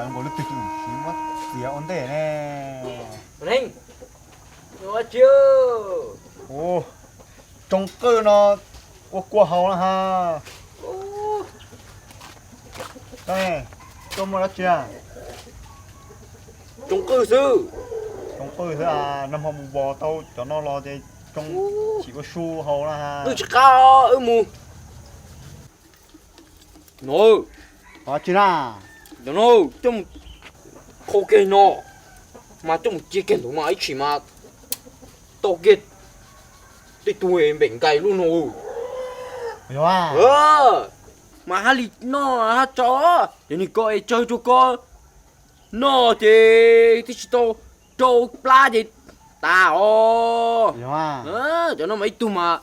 Nkaus lub twg tsis muab txiav ua ntej ne. Ua tsi? Ua, tsoo qwj no ua kua haus na ha. Koj, koj muaj dab tsi a? Tsoo qwj xwb. Tsoo qwj xwb a, nag hmo mus vos tau cov no los ces tsoo tsis ua su haus na ha. Wb tsis qab, wb mus. No, tsis na. Cov no coj mus qhau kiag no, mas coj mus cia kiag ntawd mas ib chim mas tau kiag tej tug npem nkais lub no. Mas haj li noj haj tso, cov niag ko es tsawg rau koj noj ces twb tsis tau rau plab ces tas os. Cov no mas ib tug mas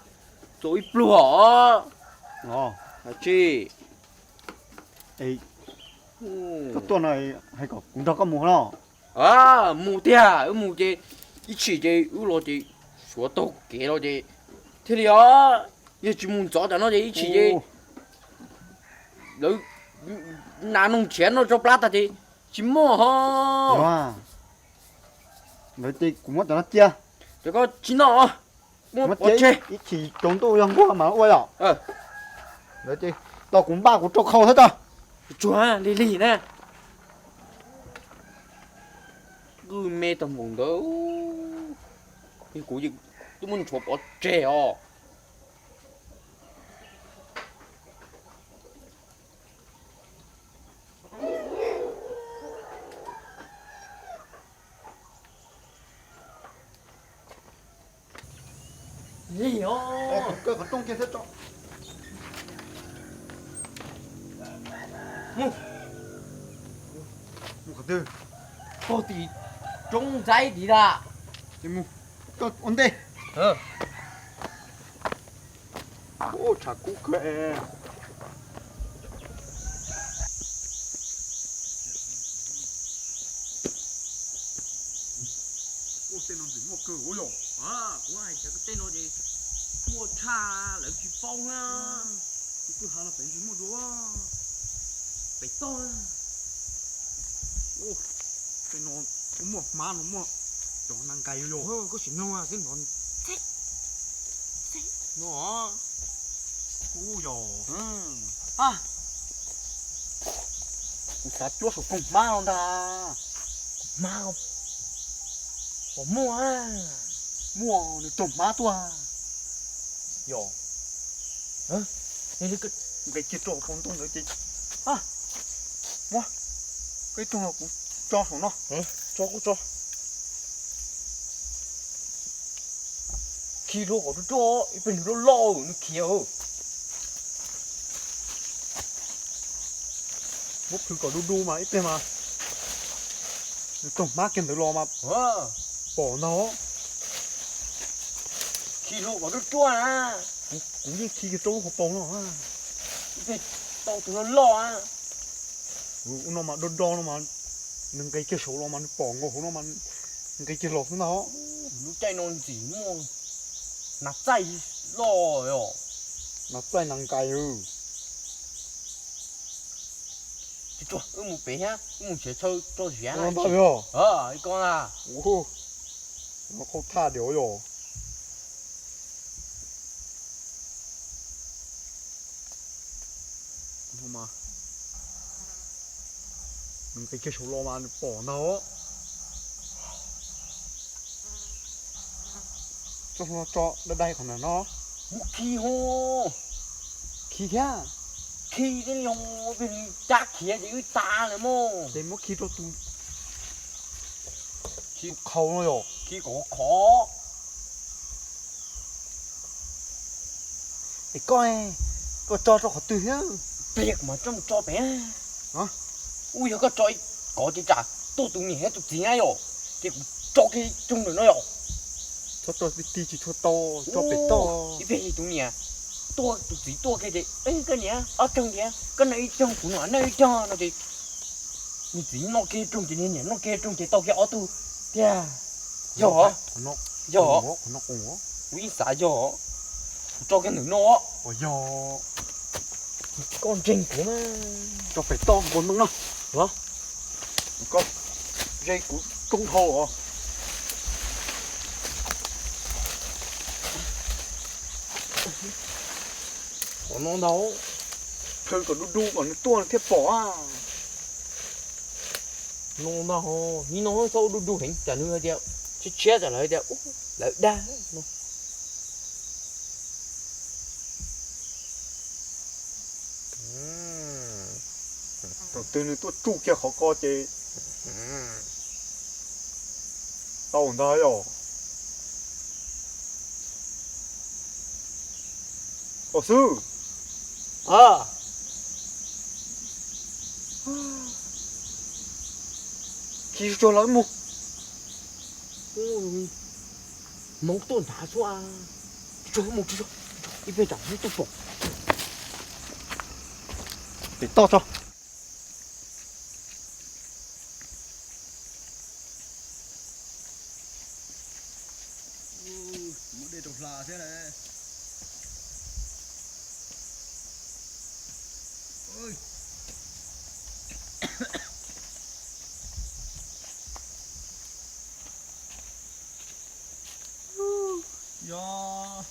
txaus ib pluag os. Tsis, koj tuaj no hais kom kuv nrog koj mus no. Mus tiag, wb mus ces ib chim ces wb los ces suav taug kev los ces thiaj li os. Yog tsis mus ntxov tam no ces ib chim ces lawv nas noog nrhiav noj tso plab tag ces tsis muaj ho. Lawv ces kuv muab cov no cia. Cov ko tsis noj, muab pov tseg. Ib chim tsaus ntuj yog nkuaj mas ua yom. Lawv ces tos kuv npaj kuv rau khau thiab tso. Tsuag lig lig na. Wb me tag npaum ntawd, kuv twb muab nchuav pov tseg os. Mus, mus qhov twg? Pog tim roob ntxaib tid a. Mus, koj ua ntej. Tshav kub kawg. Ua tej no ntxim muaj kawg ua yom. Kuv hais tias tej no ces muaj tshaj lawv tsis paub na. Kuv twb hais los pem ntsis muaj dua. Pem toj. Tej no kuj muaj hmab no muaj cov nas nkais yom. Koj sim nug xwb no. No. Kuv yog, kuv xav cuab saum koog hmab no ntag. Koog hmab los? Pom muaj, muaj nws raug hmab tuaj. Yog, nqis kiag rau hauv paus ntoo ntawd ces, muab, koj ib tug los kuv tso saum no. Tso kuj tso. Khi rau kom ruaj ruaj, ib pliag nws loj loj nws khiav. Muab plhws kom du du mas ib pliag mas nws raug hmab kiag ntawd los mas pom ntag. Khi rau kom ruaj ruaj na. Kuv yeej khi kiag rau lub hauv paus no. Ib pliag tau tus loj loj. Ua no mas do do no mas nws nqis kiag saum los mas nws pom nkaus hauv no mas nqis kiag los xwb ntag. Lub caij no ntxim muaj nas txaij loj os. Nas txaij nas nkais. Wb mus pem thiab, wb mus nrhiav chaw tso ziav na. Ib ko na. Qhau thaj diam yom. Nws nqis kiag saum los mas nws pom ntag. Tso, tso dai dai qhov ntawm no. Muab khi ho. Khi thiab. Khi thiab li ho, peb cab khiav ces wb tas lawm mog. Ces muab khi rau tus, khi qhau no yom. Khi kom khov. Es koj, koj tso rau qhov twg thiab? Pliag kuv mam tso mus tso pem. Ub, yog koj tso ib kov ces tsam tuaj tus niam thiab tus txiv na yom, ces kuv tso kiag ib tug ntawm no yom. Txhob tso ti ti tsis tshua tau, tso pem toj. Ib pliag tus niam tuaj, tus txiv tuaj kiag ces, koj niam, ob tug niam, koj noj ib tug kuv mam noj ib tug no ces nws txiv noj kiag rooj ces nws niam noj kiag rooj ces tau kiag ob tug tiag. Yog, yog, kuv yeej xav yog. Kuv tso kiag ntawm no. Yog, koj ntseeg kuv na. Tso pem toj npoo ntoo no los. Koj ze kuv tsoo dhau os. Qhov no ntag, plhws kom du du kom nws tuaj thiaj pom. No ntag, nim no txhob ua du du heev, tsam nws hais tias tshiab tshiab tsam lawv tias lawv dag no. Thaum twg nws tuaj tsuj kiag qhov ko ces tau ntag yom. Au xwb. Khi tsuag los mus. Hmoov tuaj nrad xwb. Tsuag mus tsuag, ib pliag tsam hmoov tuaj pom. Tes toj tso. Muab dej rau hla thiab na. Yog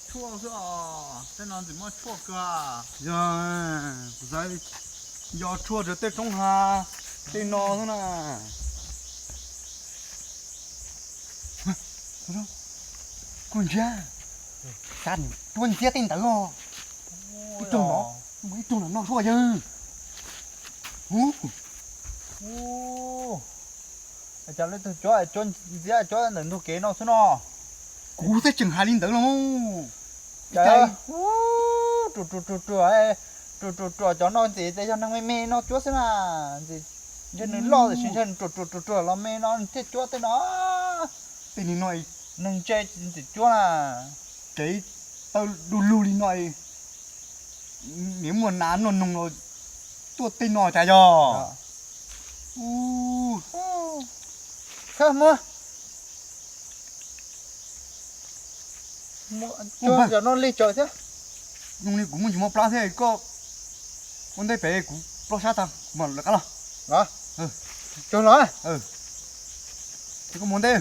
tshuaj xwb os, tej no ntxim muaj tshuaj kawg. Yog, kuv xav yog tshuaj rau tej roob hav tej no xwb na. Koj ntsia, xav nws tuaj ntxiab tej ntawd os. Ib tug no, ib tug no no suaj yawg. Hu. Cas leej twg cuab, cuab ntxiab cuab ntawm ntug kev no xwb no. Kuv twb tseem hais li ntawd los. Cas, ru ru ru ru, ru ru ru, cov no ntxim tias yog neeg me me no cuab xwb na. Ntxim, ntshe nws loj tiam sis ntshe nws ru ru ru ru los me no nws thiaj cuab tej no. Tej no neeg ntse ntxim cuab na. Kev tawg du lug li no, niam muaj nas noj noog los tuaj tej no cas yog. Mus, cov no li tsawm thiab. Zoo li kuv muaj ntsis mob plab thiab, koj ua ntej pem kuv plob sab tag kuv mam lawv qab los. Tso los. Ces koj mus ntej.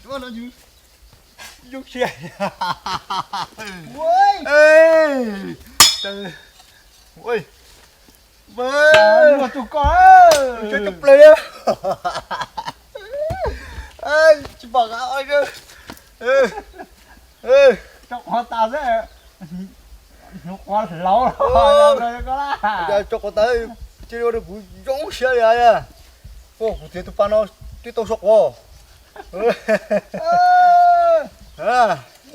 Ua no yus zoo siab. Ua tus koj, cov cov plaws li. Tsis pom qab. Tso quav tas xwb. Hnub quav hlauv los. Tso quav tas, cia li ua rau kuv zoo siab li. Kuv txiav tus pa no twb tau so quav.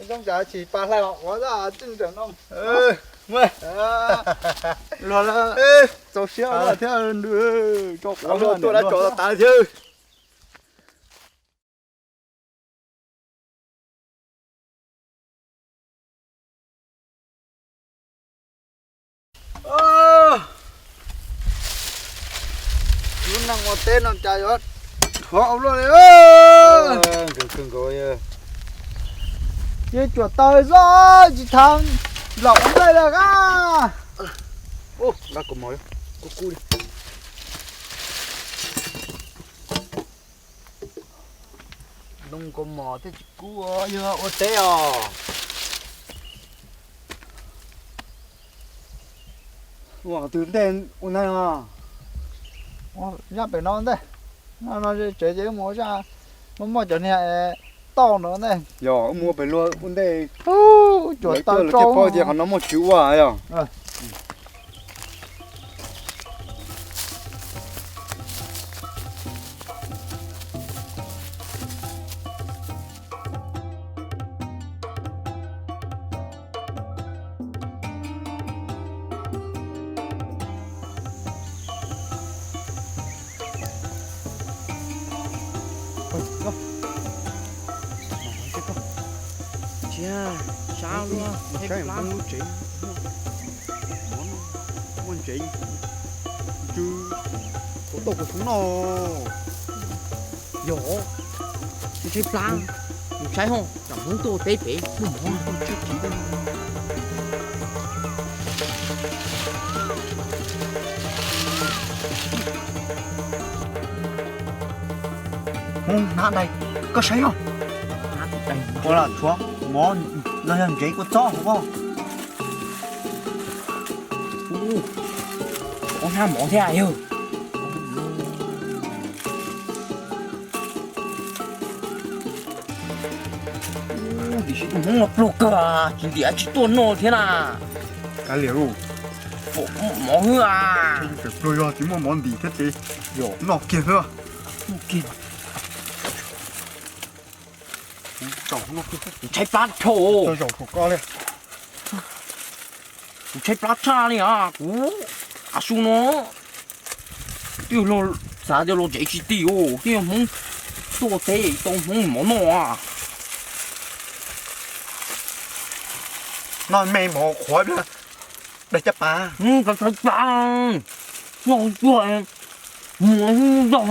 Zoo cas tsis pa hlais quav xwb tij nram no. Luag txaus siab thiab, tso quav tuaj dab tso tas thiab. Lub neej ua teb no cas yuav dhov ua luaj li. Yeej cuam taws xwb tsis thab nplaum ua ntej li a. Ua kaus mom kub kub li. Lub kaus mom thiaj tsis kub, yog ua teb os. Ua qhov twg ntej ua ntej no? Zaj pem no ntej. No no tsev ces wb mus ua zaj, muaj muaj cov niag tauj no ntej. Yog wb mus ua pem luag ua ntej. Cuam taws rau thiab qhov no muaj tswv ua yog. Koj, koj, ntsia, sab lub, saib lub tsev, muaj ntsev, ntsw, kuv tau kuv xub no. Yog, ntshai plab, mus saib ho, tsam Hmoob tuaj teb pem muaj mov. Hmoob hnab dai, koj saib no. Ua lam tshuav mov los yog ntsev kua txob hauv. Ua hnab mov thiab yog. Tiam sis tus Hmoob no pluag kawg, tsis ntim tsis tuaj noj thiab na. Kav liam lauj, pom mov xwb a. Pluag yog tsis muaj mov ntim thiab ces noj kiag xwb. Kuv tshaib plab tshaj, kuv tshaib plab tshaj li as, kuv a su no. Twb xav tias los tsev tsis tim, twb yog Hmoob tuaj teb tau Hmoob mov noj. Noj me mov qhuav, dag caj pas, tshaib plab, noj tuaj mus zog.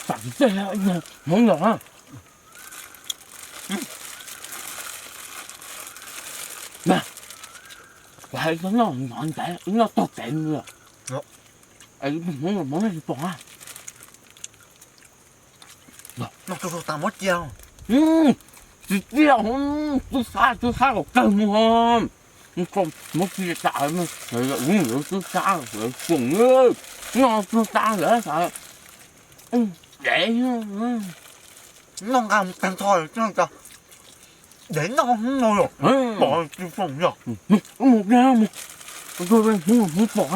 Tam ntej Hmoob los na, kuv hais koj noj hnov ntaiv, noj tog kev mus lawm. Es Hmoob los Hmoob tsis pom na. Noj tsuj tsuj tas muab cia. Tsis cia, tub sab tub sab los kawg mus ho. Muab cia tas, tub sab lawv foom, noj tsuj tas lawm. Dev, noj nqa mus tag nrho, dev noj hnub no los pom tsis foom yog. Mus, mus, mus, mus pom.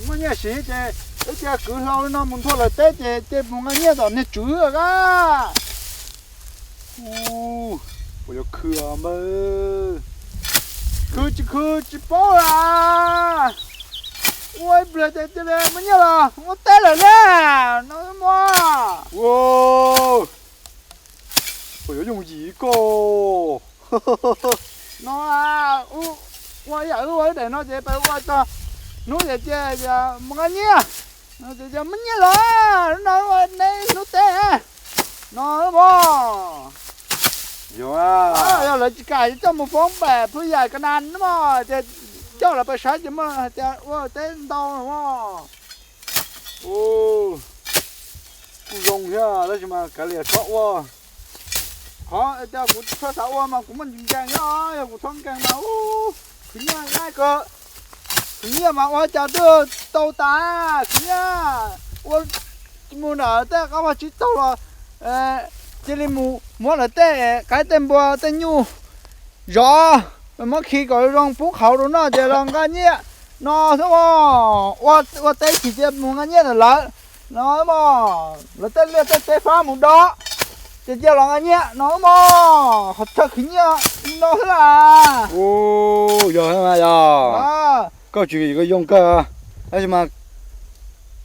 Muaj nyiaj siv ces ib txhia kwv hlau li no mus nthua lawv teb ces cia mus nqa nyiaj tom niag tswv a. Ua yuav khw npawg, khw tsis khw tsis paub las. Ua ib pliag ces cia li muaj nyiaj los ua teb lawm na. No mog. Ua yuav yooj yim koj. No ua yam wb ua daim no ces peb ua txog hnub ces cia mus nqa nyiaj. No ces cia muaj nyiaj los no ua neb hnub teb no mog. Yog lawv tsis kam coj mus foob pem Phwj Yam Ka Nas mog ces coj lawv pais saib ces muaj hais tias ua teb ntau mog. Kuj zoo thiab tab sis mas kav liam txhob ua. Qhov tias kuv tsis txhob xav ua mas kuv muaj ntsis nkees nyob, yog kuv txhob nkees mas khwv nyiaj nqaij kawg. Khwv nyiaj mas ua cas twb tau tas, khwv nyiaj ua mus nram tej qab vaj tsib taug los cia li mus muab lawv tej qaib tej npua tej nyuj zov, muab khi kom zoo pub qhauv rau noj ces los nqa nyiaj no xwb mog. Ua teb chim cia mus nqa nyiaj ntawm lawv no mog. Lawv tej liaj tej teb fab mus dov ces cia los nqa nyiaj no mog. Qhov chaw khwv nyiaj li no xwb las. Yog mas yog, koj tsis vim koj yoo kawg, tab sis mas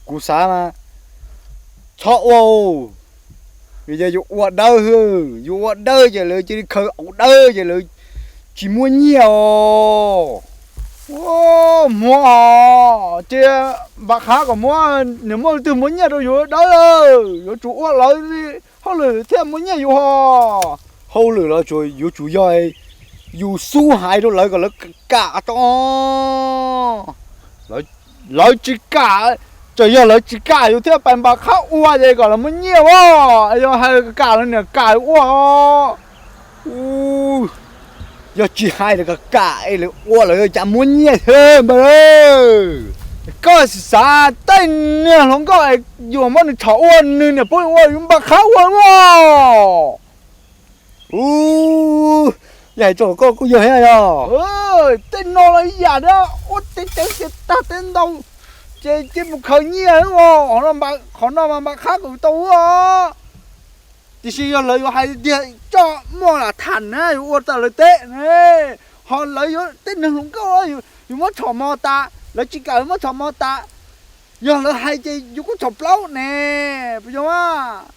kuv xav mas txhob ua. Vim yog yus ua dawb, yus ua dawb ces lawv cia li khaws auv dawb ces lawv tsis muaj nyiaj os. Muab os, ces npam qhav kom muab, nws muaj leej twg muab nyiaj rau yus dawb lawm, yuav tsum ua lawv li hauj lwm thiaj muaj nyiaj yus ho. Hauj lwm los yuav tsum yog yus xub hais rau lawv kom lawv kam tso. Lawv tsis kam, Txawm yog lawv tsis kam yus thiaj pais npam qhab ua ces kom lawv muab nyiaj os. Yog hais kam lawv niam kam ua. Yog tsis hais lawv kam kam es lawv ua lawv yuav cas muab nyiaj thiab npawg. Koj xav tej niag hluas nkauj es yuav muab nws txhom ua nws niam pub ua yus npam qhab ua los. Ub, yog hais rau koj kuj yog thiab yog. Tej no los ib yam na, ua teb cawv ces tag teb ntau, ces cia mus khaws nyiaj os. Qhov no mas npam qhab kuj tau ua. Tiam sis yog lawv yuav hais tias coj muaj lam tham na, yuav ua tawm lawv teb ne, ho lawv yuav tej neeg hluas nkauj, yus muab txhom mos tas, lawv tsis kam muab txhom mos tas. Yog lawv hais ces yus kuj txhaum plaub ne, puas yog?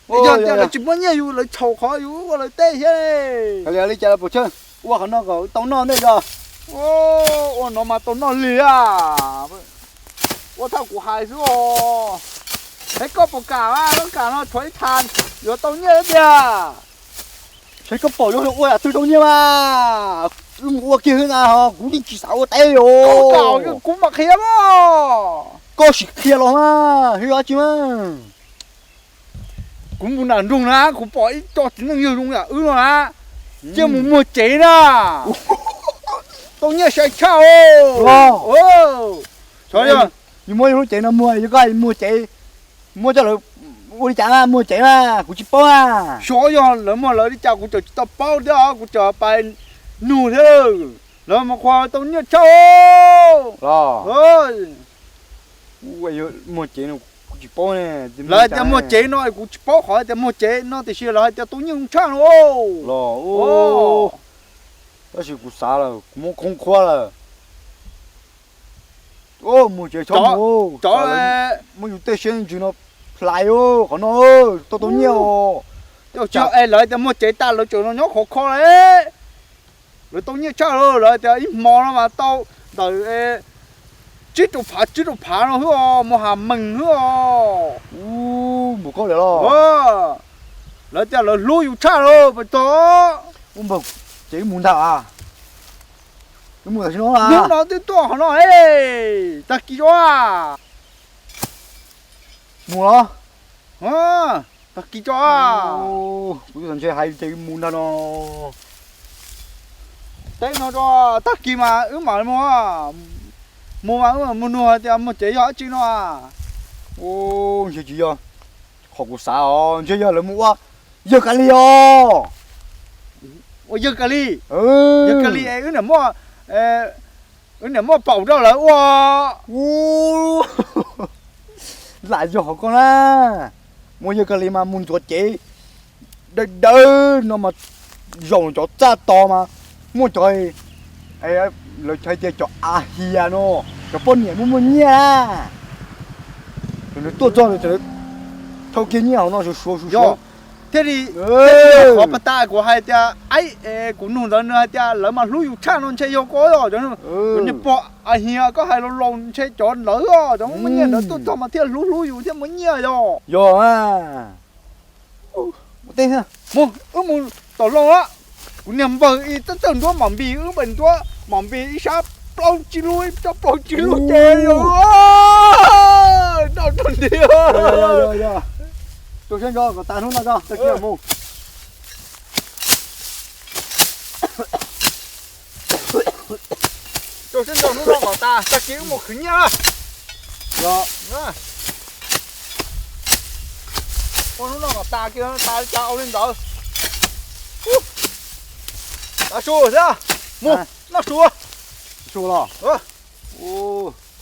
Yog tias lawv tsis muab nyiaj yus, lawv txhaum qhov yus ua lawv teb thiab. Li cas los puas tsawg, ua qhov no kom tau noj ntej os. Ua no mas tau noj lig a. Ua thaum kuv hais xwb os. Saib koj puas kam, koj kam no tshuav ib thas yuav tau nyiaj tiag. Saib koj pom yuav ua yam twg tau nyiaj mas wb mus ua kiag xwb na, kuv yeej tsis xav ua teb os. Kuv mam qhia mas. Koj sim qhia los mas, yog dab tsi mas. Kuv mus nram nroog na, kuv pom ib co txiv neej yog zoo yam wb no na, cia mus muag cev na. Tau nyiaj sai tshaj os. Yog muab yus lub cev no muag, yog koj muag cev, muab coj lawv ua li cas mas muag cev mas kuv tsis paub na. Xyov yog lawv muag lawv li cas kuv tseem tsis tau paub thiab, kuv tseem pais nug thiab. Lawv mas qhuas tau nyiaj tshaj os. Los muag cev no kuv tsis paub ne. Lawv hais tias muag cev no kuv tsis paub qhov tias muag cev no, tiam sis lawv hais tias tau nyiaj zoo tshaj no. Los, tab sis kuv xav lawm, kuv muab khoob khuab lawm. Muag cev tshaj, muab yus tej siab ntsws no hlais qhov no, tau tau nyiaj os. Lawv tias muag cev tas lawv tseem no nyob khov kho li. Lawv tau nyiaj tshaj lawm, lawv tias ib hmo no mas tau ntawm tsib rau phav tsib rau phav no xwb os, mus has mees xwb os. Ub, npaum koj li los. Lawv tias lawv hlub yus tshaj lawm pas tog. Ub npawg, ces wb mus ntag. Wb mus tam sim no. Hnub no twb tuaj qhov no, tag kis tso. Mus los. Tag kis tso. Kuv ntshe hais ces wb mus ntag no. Teb no tso, tag kis mas wb mam mus. Mus mas wb mam mus nug hais tias muag cev yog dab tsi no. Ntshe tsis yog qhov kuv xav os, ntshe yog lawv mus ua yawg Kali os. Ua yawg Kali? Yawg Kali es wb niam muaj, wb niam muaj paum rau lawv ua. Lam yog qhov ko na, mus yawg Kali mas mus ntxuav cev dawb dawb no mas, zaum cov txaj tos mas muaj cov, lawv hais tias cov a hias no, cov poj niam muaj muaj nyiaj na. Nws tuaj txog nws thau kiag nyiaj hauv no suav suav suav. Thiaj li qhov pas tas kuv hais tias, kuv nug ntawd nws hais tias lawv mas hlub yus tshaj no ntshe yog koj os. Cov niag pog a hias koj hais laus laus ntshe cov ntawd os, cov muaj nyiaj ntawd tuaj txog mas thiaj hlub hlub yus thiaj muaj nyiaj yog. Yog. Mus, wb mus tom loo a. Kuv niag npawg ib txawj txawj nruab mam npis, wb npawg nruab mam npis ib sab plaub tsib lub, ib sab plaub tsib lub ces yog noj rau nti. Rau siab ntso kom tas hnub no tso, tag kis mus. Rau siab ntso hnub no kom tas, tag kis wb mus khwv nyiaj. Ua hnub no kom tas kis, tas li cas ua li ntawd. Tas su thiab, mus noj su. Su los.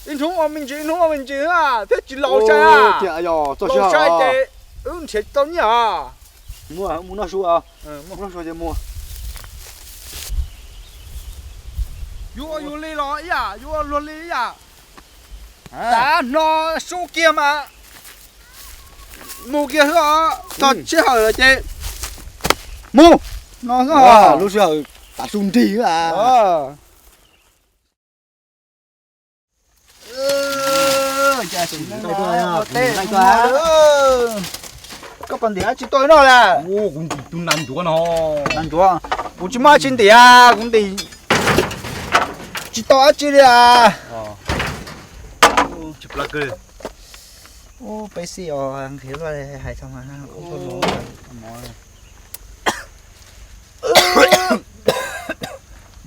Ib hnub ua me ntsis, ib hnub ua me ntsis thiab tsis laus sai. Laus sai ces wb nrhiav tsis tau nyiaj. Mus, mus noj su, mus noj su ces mus. Yuav ua yus li los ib yam, yuav ua luag li ib yam. Tav no su kiag mas mus kiag xwb os, txog sij hawm lawm ces mus no xwb. Lub sij hawm tav su nrig xwb a. Koj pom ntim dab tsi tuaj noj li? Kuv ntim ncuav, kuv tsis muaj dab tsi ntim, kuv ntim tsis tau dab tsi li. Tsis pla kawg. Ub, peb xij os, nqhis luaj hais tau mas.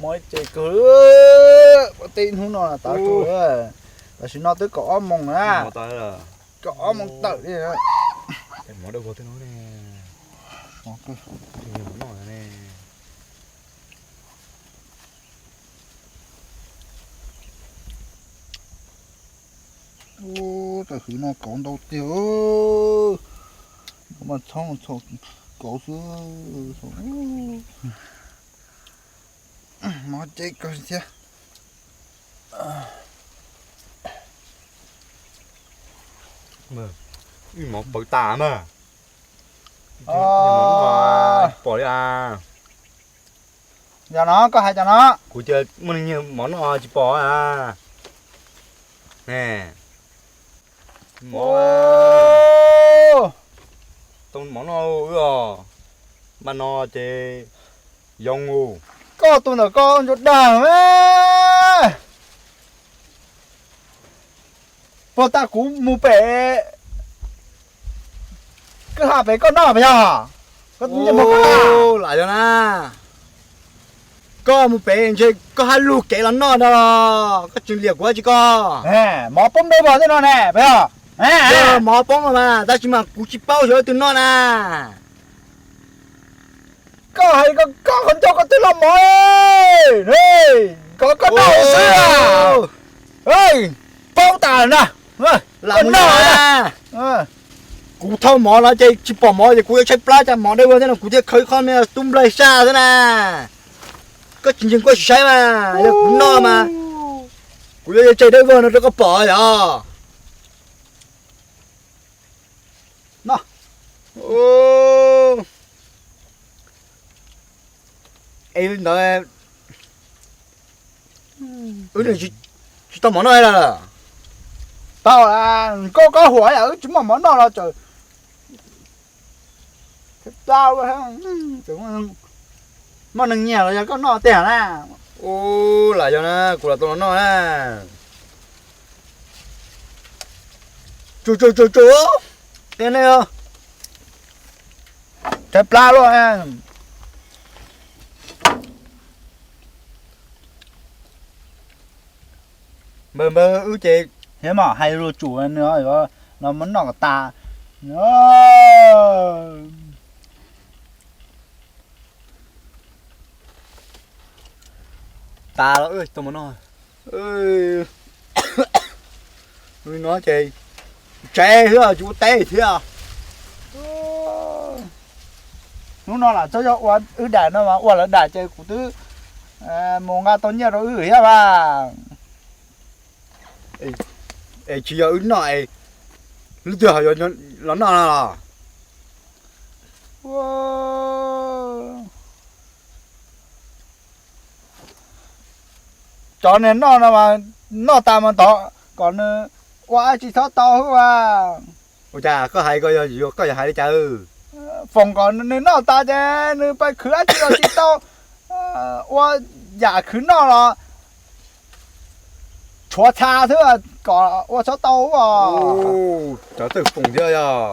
Mov ces kawg, tej hnub no tav su, tam sim no twb kaum ob moos na, kaum ob moos tawm li. Ub, tawm hwv no kauv ntau tiag, mas txhob kauv xwb. Mov ces kawg thiab. Ib mov pawv tas mas. Pom li a. Yog no koj hais cas no? Kuv tias muaj neeg nyiag mov noj tsis pom a. Mov, tau mov noj wb os. Npaj no ces yoo u. Koj tus ntawm koj ntsuag dag me. Puag ta kuv mus pem kwj ha pem koj noj puas yog? Koj mus koj lam yog na. Koj mus pem ntshe koj hab lug kev los noj no, koj tsis liam kuv tsis koj. Mov poob dawb vog tej no ne puas yog? Yog mov poob mas, tab sis mas kuv tsis paub xyov leej twg noj na. Koj hais koj qhov ncauj koj twb los mov, koj koj noj xwb. Paub tas lawm na. Koj noj. Kuv thauj mov no ces tsis pom mov ces kuv yuav tshaib plab cas mov dawb vog thiab no kuv thiaj khawb qhov me tub nplaig saj xwb na. Koj tsis ntseeg kuj tsis saib mas, yog kuv noj mas kuv yuav tshaib dawb vog no rau koj pom yog. No. Es li ntawd wb tsis tau mov noj lawm. Tau, koj koj huam yam wb tsis muaj mov noj los txawm pla, muaj neeg nyiag los yog koj noj tiag na. Ub, lam yog na, kuv lam tau los noj na. Tsum tsum tsum tsum, qia nej os. Tshaib plab luaj. Npawg npawg wb ces thiab mas hais lus tsum nws los muab noj kom tas. Tas los wb tau mus noj. Li no ces tsev xwb tsis ua teb thiab. Hnub no lam txog yog ua wb dam no mas ua lawv dam ces kuv twb mus nqa tau nyiaj rau wb thiab mas. Es tsis yog wb noj es lub twg ho yuav los noj no los? Cov niag noj no mas noj tas mas thov kom nws ua dab tsi txhob tau xwb as. Ua cas koj hais ko yog koj yog hais li cas? Foom kom nws noj tas ces nws pais khwv dab tsi los tsis tau, ua yam khwv noj los tshuav txha xwb kom ua txhob tau os. Cov twg foom thiab yog?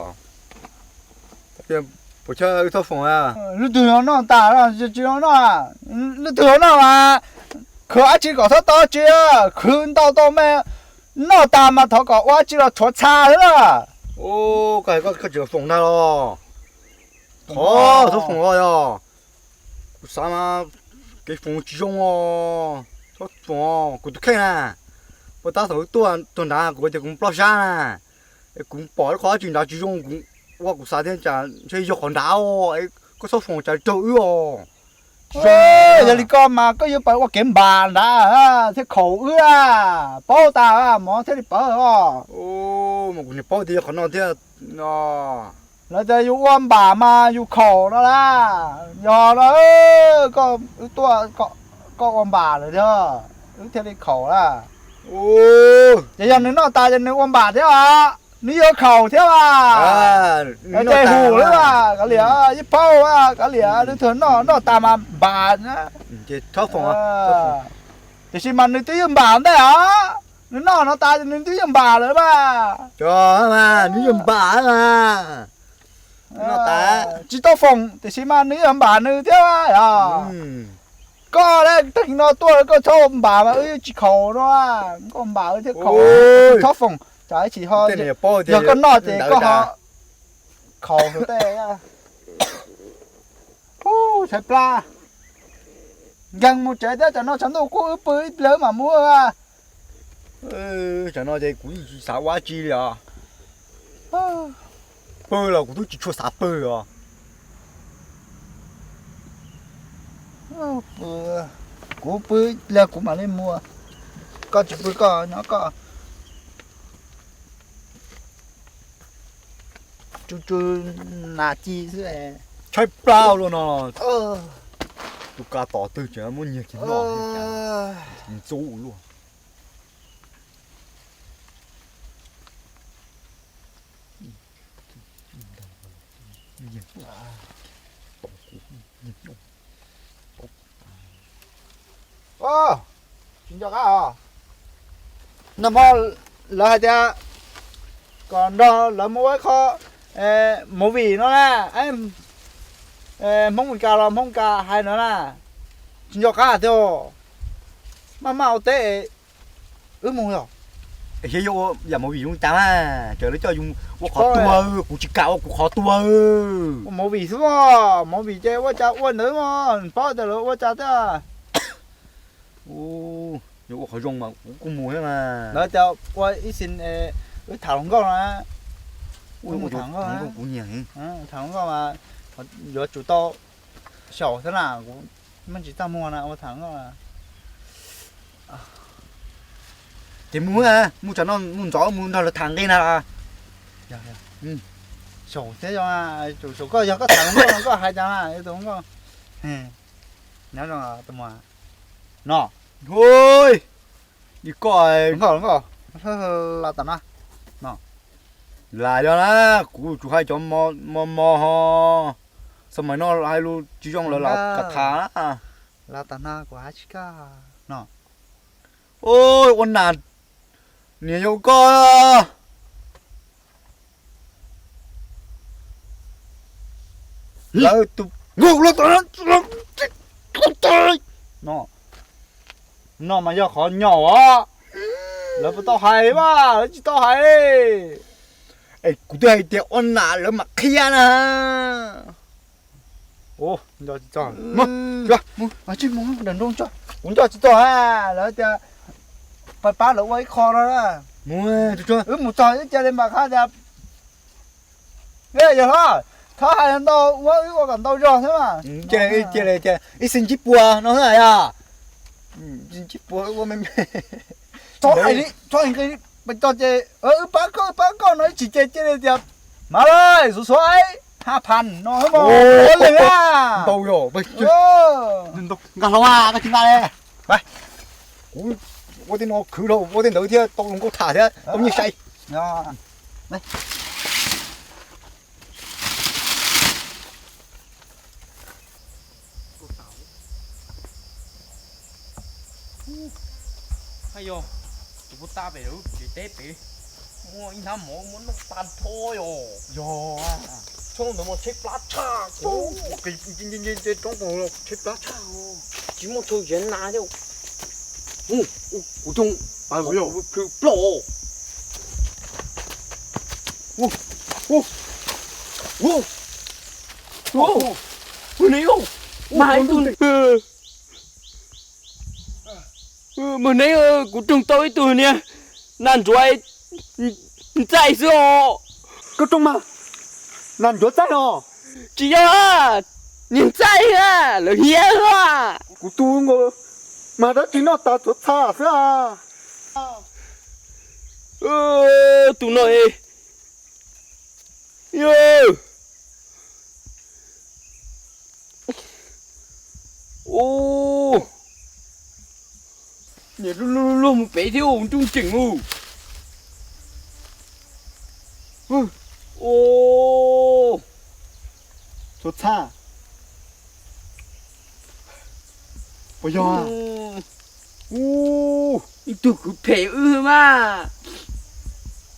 Puas txhob foom? Leej twg ho noj tas tsis noj, leej twg ho noj mas khwv dab tsi kom txhob tau tsi, khwv ntau tau me, noj tas mas thov kom ua dab tsi los tshuav txha xwb na. Koj hais koj tsis foom ntag los? Thov txhob foom os yog. Kuv xav mas kev foom tsis zoo os. Txhob foom os kuv tus kheej na. Puag ta thaum wb tuaj txog nrad kuv tias kuv mus plob sab na, es kuv pom lub qhov dab tsi nrad tsis zoo, kuv ua kuv xav tias cas ntshe yog qhov nrad os, koj txhob foom cas raug wb os. Yog li koj mas koj yuav pab ua kev npam nrad thiaj khaum wb, paub tas mov thiaj li pawv os. Mas kuv niam paub tias yog qhov no thiab. Lawv tias yus ua npam mas yus khaum no las, yog no, koj, wb tuaj, koj ua npam lawm thiab wb thiaj li khaum na. Ces yog nws noj tas ces nws ua npam thiab os, nws yuav khaum thiab as. Ces hum lawm as, kav liam, ib paub as, kav liam, leej twg noj, noj tas mas npam. Tiam sis mas nws twb yeej npam ntej os. Nws noj no tas nws twb yog npam lawm mas. Cov mas nws yog npam mas. Noj tas tsis tau foom tiam sis mas nws yog npam nws thiab os. Koj la teeg no tuaj koj txhob npam mas wb tsis khaus no, koj npam wb thiaj khaus, txhob foom tsam ib chim ho yog koj noj ces koj ho khaus tej. Ub, tshaib plab. Nkeeg mus tsev thiab, tsam no tshav ntuj kub wb pw ib pliag mam mus. Tsam no ces kuv yeej tsis xav ua dab tsi li os. Pw los kuv twb tsis tshua xav pw os. Kuv pw ib pliag kuv mam li mus. Koj tsis pw koj nyob koj. Tsu tsu nas ci xwb. Tshaib plab luaj no. Tus ka tom twg tseem muab nyiag kiag noj, ntxub luaj. Tsis nco qab os. Nag hmo lawv hais tias kom nrog lawv mus ua ib qho movie no na. Hmoob Meskas los Hmoob Meskas hais no na. Tsis nco qab tiag. Maj maj ua teb wb mus yog. Yog ua yam movie zoo cas mas, ces lawv coj yus ua qhov tuag, kuv tsis kam ua kuv qhov tuag. Ua movie xwb, movie ces ua cas ua ntawd mas, paub tias lawv ua cas tiag. Yog ua qhov zoo mas kuv kuj mus thiab mas. Lawv tias ua ib xi, wb tham hluas nkauj no. Wb mus tham hluas nkauj, kuv nyiam tham hluas nkauj mas yuav tsum tau xyaum thiab na, kuv me ntsis txaj muag na ua tham hluas nkauj. Ces mus, mus tsam no mus ntxov mus nrog lawv tham nqi na. Xyaum thiab, tsum xyaum koj, yog koj tham hluas nkauj no koj hais cas na tus hluas nkauj. Nyob zoo tus muam no. Hos, koj, las tas na. Las yog na, kuv tsuas hais cov mos mos ho, xab mais no hais lus tsis zoo lawv los kam tham. Las tas na kuv hais tsis kaj no. Ua nas, niam yau koj. Lawv tus, no, no mas yog qhov nyom os. Lawv puas tau hais mas, lawv tsis tau hais. Es kuv twb hais tias ua nas lawv mam qhia na. Nco tsis txog, kuv nco tsis txog, lawv tias pab pab lawv ua ib qho no. Wb mus txog wb cia li mam qhia tias, yog hlob, thov hais ntau ua wb ua kom ntau zog thiab mas. Cia li, cia li, ib xi ntsib puas no xwb yog. Ntsib puas ua me me. Txhob hais li, txhob hais li, pes txog ces wb pab koj, wb pab koj no ib tsis ces cia li tias, Mas lawm, xuav xuav hab phan no xwb mas. Ntau yog, nkag hlo, koj tsis nkag li. Kuv ua tej no khwv dhau ua tej ntawd thiab tau hluas nkauj tham thiab tau nyiaj sai. Yog tus puag ta pem lub tsev teb pem muaj ib hnab mov muab noj tag nrho yog. Yog, tshoob ntawd mas tshaib plab tshaj, nce nce nce roob qos los tshaib plab tshaj, tsis muaj chaw ziav nas thiab. Kuv roog, plhws ploj. Mus ne, mas hais tus, mus ne, kuv roog tau ib tug niag nas ntsuav ntxaij xwb os. Koj roog mas nas ntsuav ntxaij os? Tsis yog, niag ntxaij a, lawv hiav xwb. Kuv tus nkaus mas dab tsi noj tas tuav txha xwb a. Tus no es, niam luag luag mus pem thiab ua nruj ncees u. Tuav txha puas yog? Ib tug kwv phem wb mas.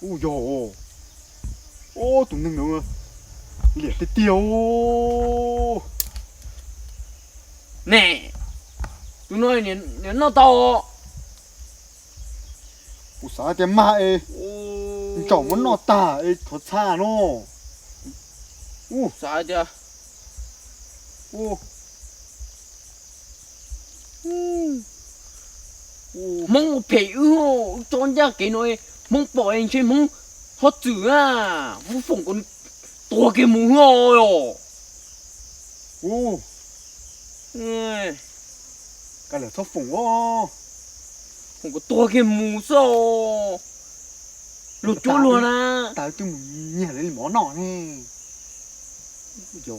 Ub yog, ub, tus neeg no liam tiag tiag. Ne, tus no nws noj tau. Kuv xav tias mag es ntsaum muab noj tag es thov txha no. Xav tias Hmoob ua phem wb, wb tso ncaj kev no, Hmoob pom ntshe Hmoob ho txwm na, Hmoob foom kom tuag kiag mus os. Kav liam txhob foom os. Foom kom tuag kiag mus xwb. Luag cuab luag na. Tas twb mus nyiag lawv li mov noj ne. Ntshe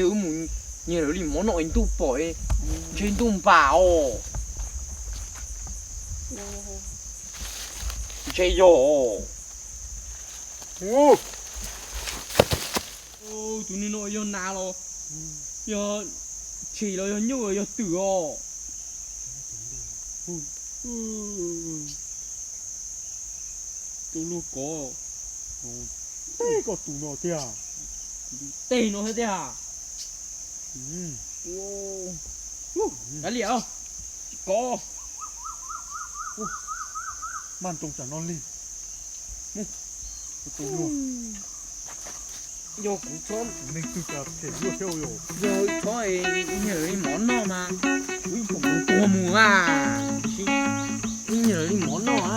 wb mus nyiag lawv li mov noj es ntuj pom, ntshe ntuj npam os. Ntshe yog. Tus niag no yog nas los yog tshis los yog nyuj los yog twm os. Tus luag kov. Tej koj tus no tiag. Tej no thiab tiag. Kav liam, tsis kov. Maj nroos tsam no li. Mus, tus luag. Yog kuv txhob, neeg twg cas phem luaj thiab yom. Yog txhob, nyiag lawv li mov noj mas kuv yeej foom kom tuag mus a. Nyiag lawv li mov noj a.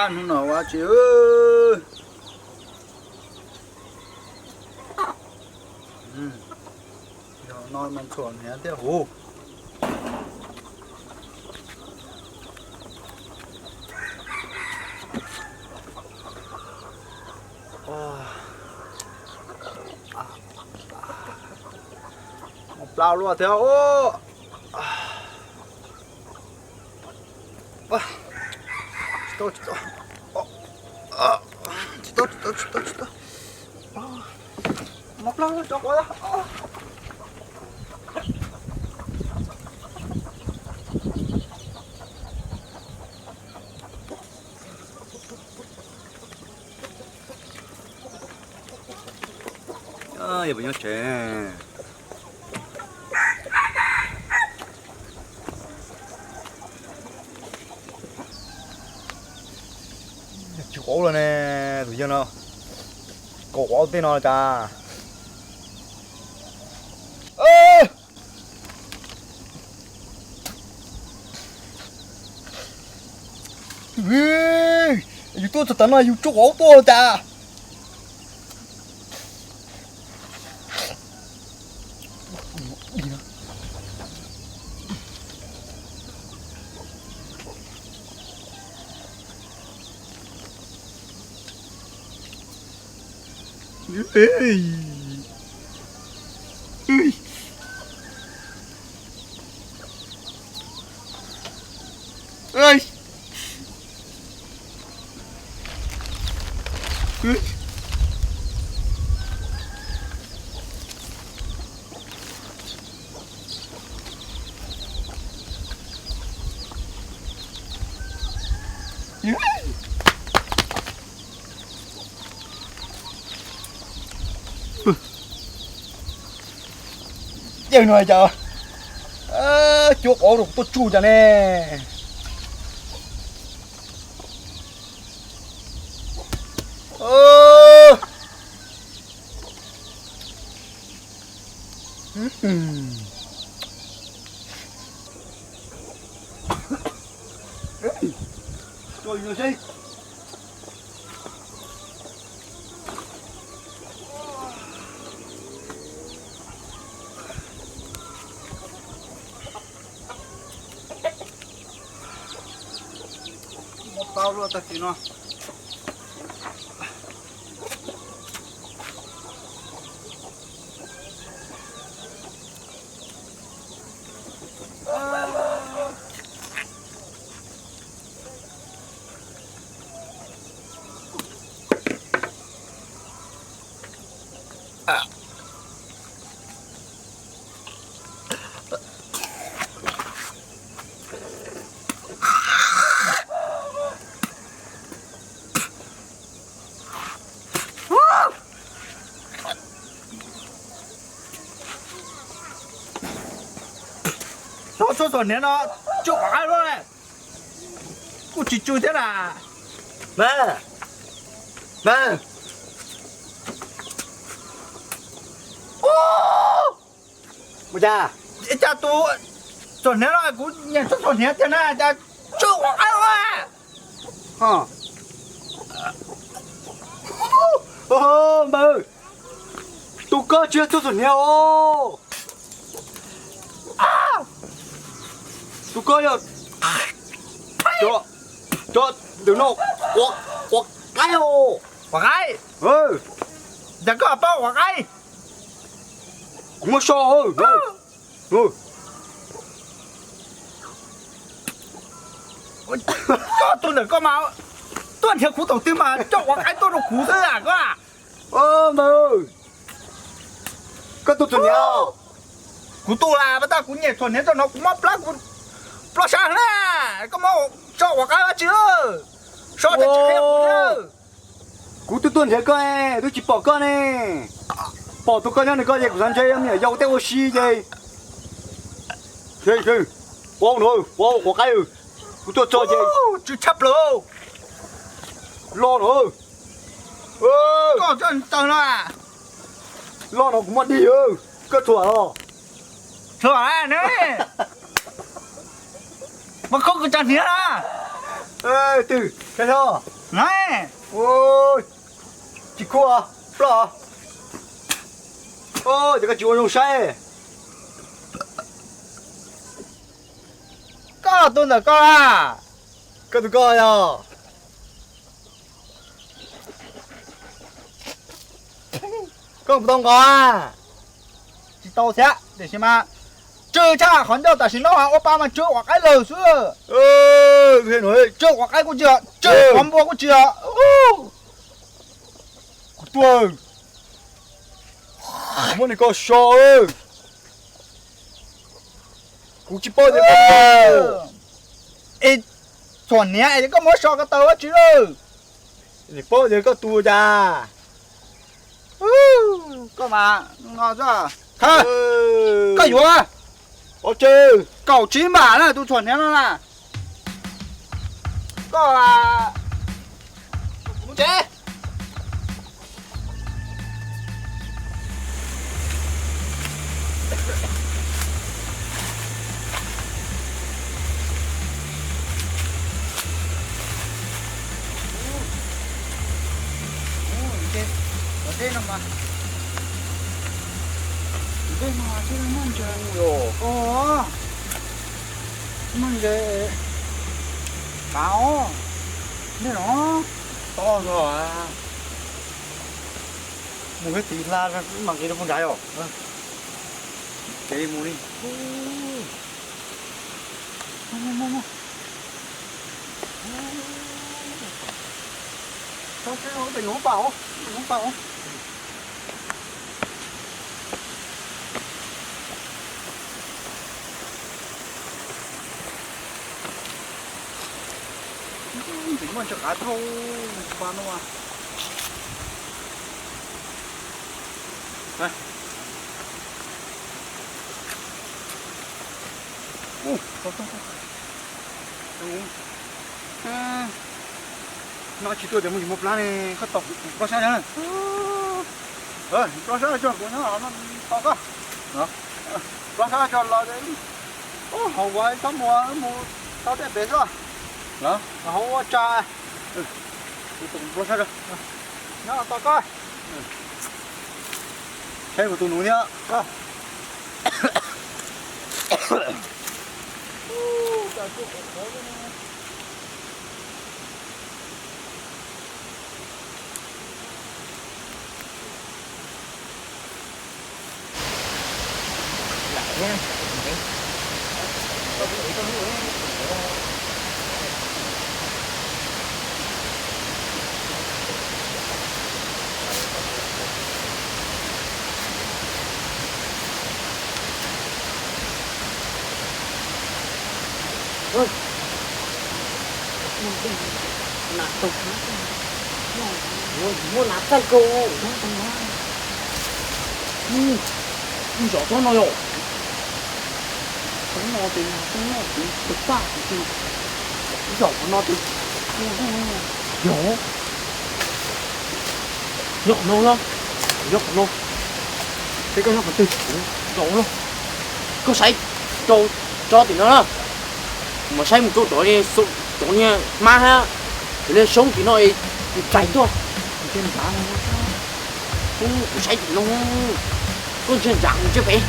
Hnub no ua tsi, yog no mas ntxhuam hniav thiab huv. Mus plaub luaj thiab. Tsis tau, tsis tau, tsis tau, tsis tau, tsis tau. Mus plaub luaj tso quav. Yog puas nyob tsev? Tsis quav ub los ne, tus yawg no. Kaum quav ub tej no cas. Yus tuaj txog tav no yus tsuj quav ub tuaj los cas. Yawg no cas cuab quav rau kuv tuaj tsuj cas ne. Tau luaj tag kis no. Txhob txhob txom hniav no, tsuj qhov qaib luaj, kuj tsis tsw thiab na. Mas, mas, ua cas, cas tus txom hniav no kuv nyiam txhob txom hniav tiag na, cas tsuj qhov qaib luaj. Npawg, tus koj tsis yog txhob txom hniav os. Tus koj yog cov, cov ntawm no, quav qaib os. Quav qaib? Cas koj paub quav qaib? Kuv muab so. Koj tus ntawm koj mas tuaj nrhiav kuv thaum twg mas coj quav qaib tuaj rau kuv xwb a koj. Npawg, koj tus txom hniav. Kuv tus las mas tab kuv nyiam txom hniav rau no kuv muab plab kuv ploj sab na. Koj muab so quav qaib ua tsi? So tsis qhia kuv thiab. Kuv twb tuaj nrhiav koj, twb tsis pom koj ne. Pom tus koj nyob nws koj ces kuv xav ntshe me nyuam yaus tej ua si ces. Ua no, ua quav qaib, kuv tuaj txog ces tsw tshaj plaws. Lo no, koj txawj taw no, lo no kuv muab dig, koj thuam los. Thuam ne, mas koj kuv txom hniav na. Twg, Khaib Hlob? Tsis khuj, ploj. Ces koj tsis ua zoo saib. Koj tus ntawm koj a? Koj tus koj yog? Koj puas tau nqos? Tsis tau thiab, tiam sis mas tsw tshaj qhov ncauj tam sim no ua pa mas tsw quav qaib lawm xwb. Tsw quav qaib kuj tsis yog, tsw quav npua kuj tsis yog. Kuv tuaj, muab nws koj so. Kuv tsis paub tias koj, es txom hniav es koj muab so ko taw ua tsi lawm? Nim paub tias koj tus cas. Koj mas no, koj yuav kaum tsib npam na tus txom hniav no na. Koj mus tsev. Ua dej no mas, ua dej no mas thiaj muaj ntses os. Muaj ntses, qav os, ntses no, to zog. Mus ib tig hla mas nqis rau puag nrad os. Kev mus li. Ntxim muaj ntses qav thauj pa no. No tsis tuaj tias mus yus mus plab ne, koj tos kuv plab sab na. Plab sab tso kuv nyob no tos koj. Plab sab tso los hauv ua txhob mus, mus tau tej pem xwb. Hauv ua tsa. Kuv tos kuv plab sab tso. Nyob tos koj. Saib kuv tus nus thiab. Muaj nas txaij kau. Ib zaug tsob no yom. Tsob no ces nas txaij no ces tawg tag, ib zaug qhov no ces yog. Nyob qhov no los? Nyob qhov no. Peb koj nyob qhov twg? Zaum no. Koj saib rau tso tim no na. Kuv mam saib mus rau cov, cov niag hmab hab, cov niag soob tim no es mus rais tuaj. Kuv saib tim no. Koj ntsia ntsa mus ntsia pem.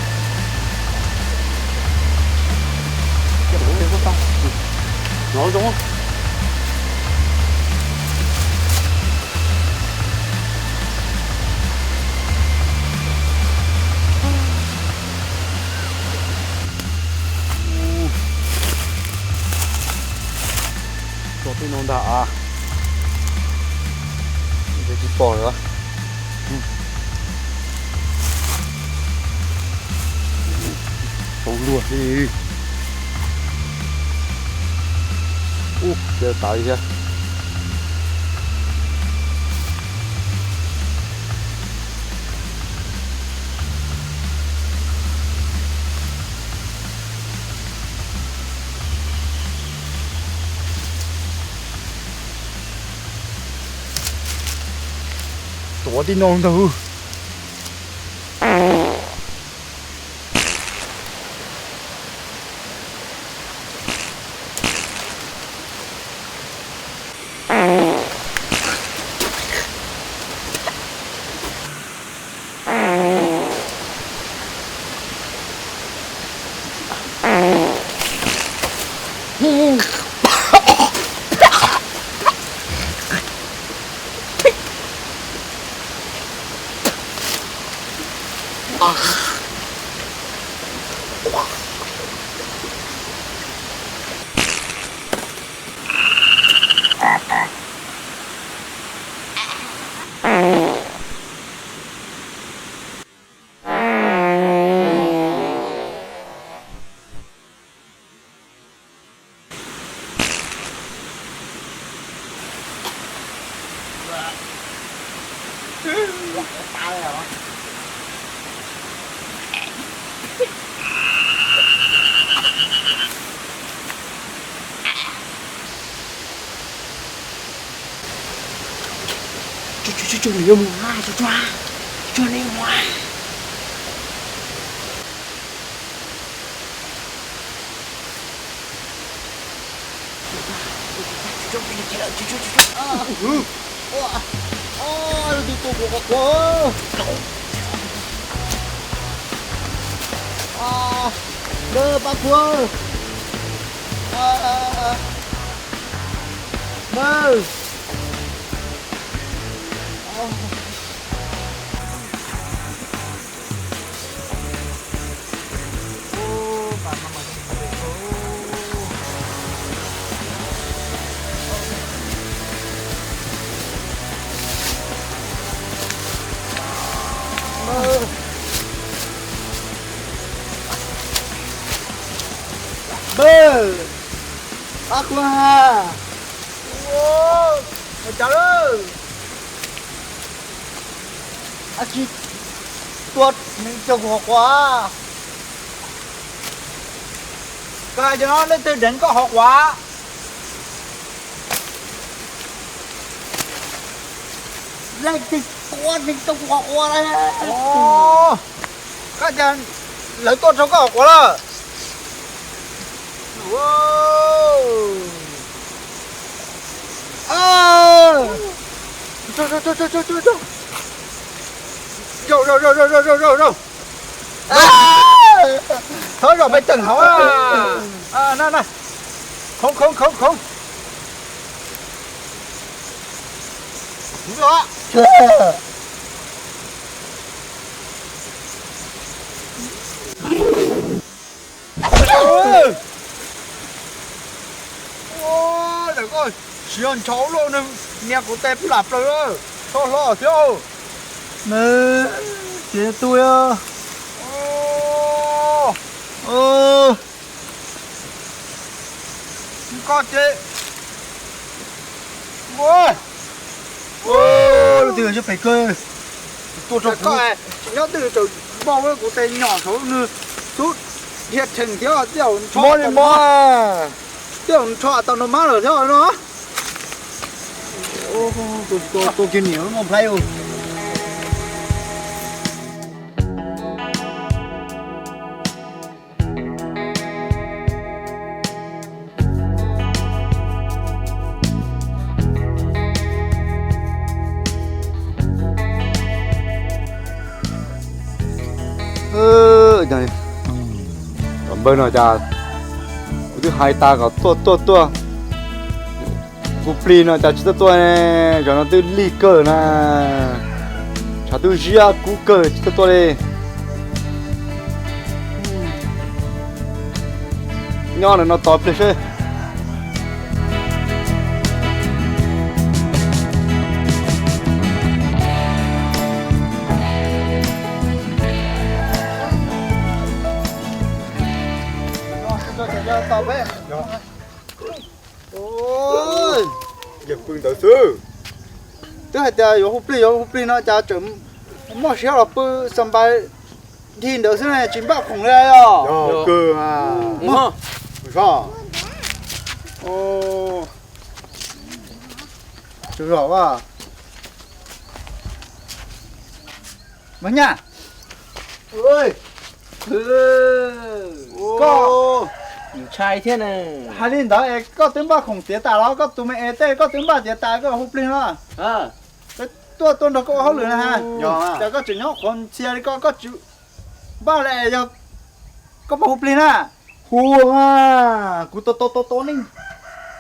Los zoo. Tso tej no ntag a. Ntshe tsis pom lawm. Tau luag li. Ub, cia tav li thiab. Tuav tib no ntag. Tsuag tsuag tsuag, nws yuav mus, tsuag tsuag, tsuag nws yuav mus. Pab kuv. Pab kuv ha. Ua cas lawm? Ab tsi tua neeg raug kuv hauv quav? Koj hais cov no leej twg deev koj hauv quav? Leej twg tua neeg raug kuv hauv quav? Koj cas lawv tuaj raug koj hauv quav lawm? Zaum, zaum, zaum, zaum, zaum, zaum, zaum. Thov zaum pem teem hauv na. Na, na. Khoov, khoov, khoov, khoov. Kuv los. Siav ntshav ua luaj, nws nias kuv tes plam plaws lawm, txhob hlob thiab. Nws txiv tu. Koj ces, lub twg siab phem kawg. Tuaj rau kuv, nyob twg tseem npau kuv tes nyom saud, nws tub dhia rhees thiab, tej zaum ntsho, tej zaum ntsho tau nrog mab lawm thiab no. Tua kiag niam lub no plhaib. Npawg no cas kuv twb hais tas kom tuaj tuaj tuaj, hu plig no cas tsis tuaj tuaj ne? Zaum no twb lig kawg na, tshav twb ziab kub kawg tsis tuaj tuaj li. Nyob ntawm no tos pliag seb. Yawg pw ntawd xwb. Twb hais tias yuav hu plig, yuav hu plig no cas tseem muaj siab los pw xa npais dig ntawd xwb ne, tsis npaj khoom li os. Yog kawg. Zog. Zog. Mas nyaj, koj ntshai thiab ne. Hais li ntawd es koj twb npaj khoom tiav tas los? Koj tus me es tej koj twb npaj tiav tas koj hu plig no, peb tuaj tuaj nrog koj ua hauj lwm na ha. Ces koj tseem nyob qhuav ntxhias li koj, koj tsis npaj li es yog koj puas hu plig na? Hu, kuv tos tos tos tos nej,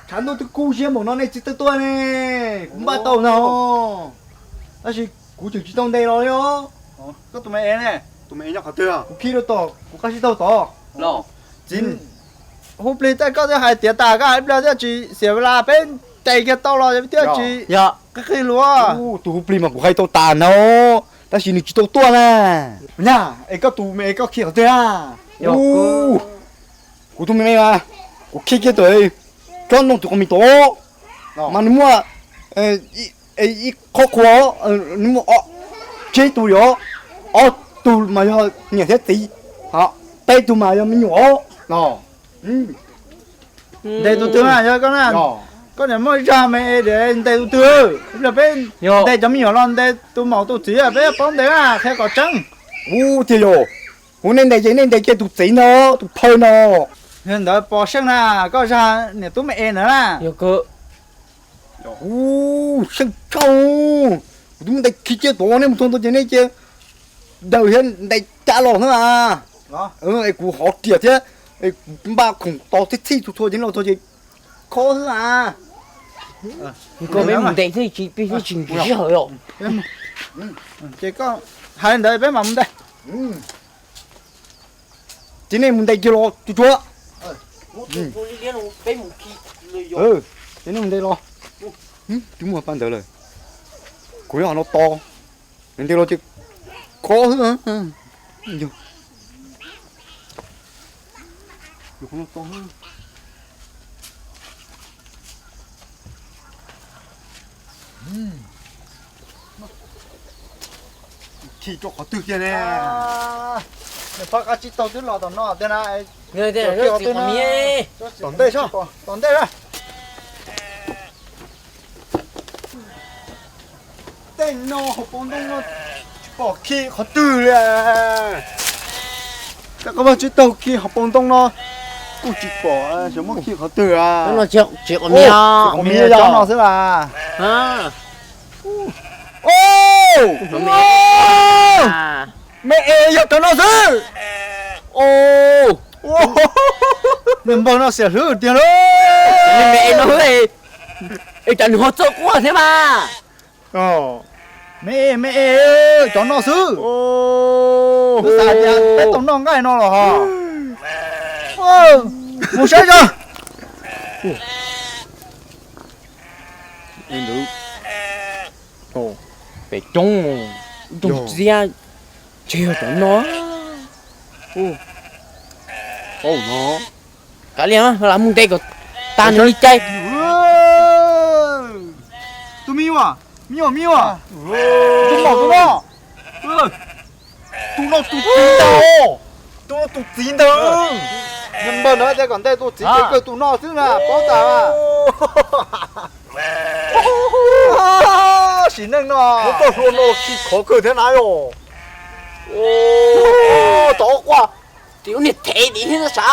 tshav ntuj twb kub ziab npaum no nej tsis tuaj tuaj ne. Kuv npaj tau no, tab sis kuv tseem tsis tau ntes los li os. Koj tus me es ne? Tus me es nyob qhov twg? Kuv khi rau tom kuv qab sib taug tod. Txiv, hu plig tej koj twb hais tiav tas, koj hais pliag thiaj tsis xiam vaj, peb ntes kiag tau los thiaj tsis qhib qhib hlua. Tus hu plig mas kuv hais tau tas no, tab sis nws tsis tau tuaj na. Nyaj, es koj tus me es koj khi qhov twg na? Kuv tus me me mas kuv khi kiag tawm tsob ntoo tus qhov mis tod, mas nws muaj ib qhov qhua, nws muaj ob tsib tug li os, ob tug mas yog niam thiab txiv, peb tug mas yog me nyuam os no. Ntes tus twg na, yog koj na, koj niam muaj zog me es ntes tus twg? Peb ntes cov me nyuam los ntes tus maum tus txiv peb paub ntes na, qhia kom tseeb. Ub, tiag yog, hu nej ntes ces nej ntes kiag tus txiv no, tus phawj no. Yog ntawd pos seej na, koj zag niam tub me es ntawd na. Ub, seej tshaj, kuv twb mus ntes khi kiag tod, nej mus txog ntawd ces nej cia daws thiab ntes cab los xwb mas. Es kuv hov riam thiab, es kuv npaj khoom tos txhij txhij txhua txhua ces los txog ces khob xwb mas. Koj peb mus ntes thiaj tsis, peb thiaj tsis nkim sij hawm os. Ces koj hais li ntawd peb mam mus ntes. Ces nej mus ntes kiag los tsuag tsuag. Ces nej mus ntes los. Twb muaj pab ntawd lawm. Kuv nyob qhov no tos. Ntes los ces khob xwb. Khi rau qhov twg kiag ne? Nws pab qab tsib taug twb los tom no tiag na. Tom ntej, tom ntej. Tej no hauv paus ntoo no tsis pom khi qhov twg li. Tej qab tsib taug khi hauv paus ntoo no kuj tsis pom xyov muab khi qhov twg. Qhov me cov no xwb las. Me es yog cov no xwb. Niag npawg no xiam hlwb tiag lauj. Es cas nws ho txawj quaj thiab mas. Me es, me es, cov no xwb. Kuv xav tias peb tau noj nqaij no los ho. Mus saib tso. Ntawd, pem roob, ib rooj txiab, ntshe yog cov no. Kav liam, lam mus ntes kom tag nws li cas. Tus me nyuam, me nyuam, me nyuam, tus mom tus no, tus no tus txiv ntawd, tus no tus txiv ntawd. Npawg no tias kom ntes tus txiv ces kawg tus no xwb na, paub tas. Sim neej no muab txoj hlua no khi khov kawg thiab na yom. Tov quaj. Tus niag thev dim thiab sav.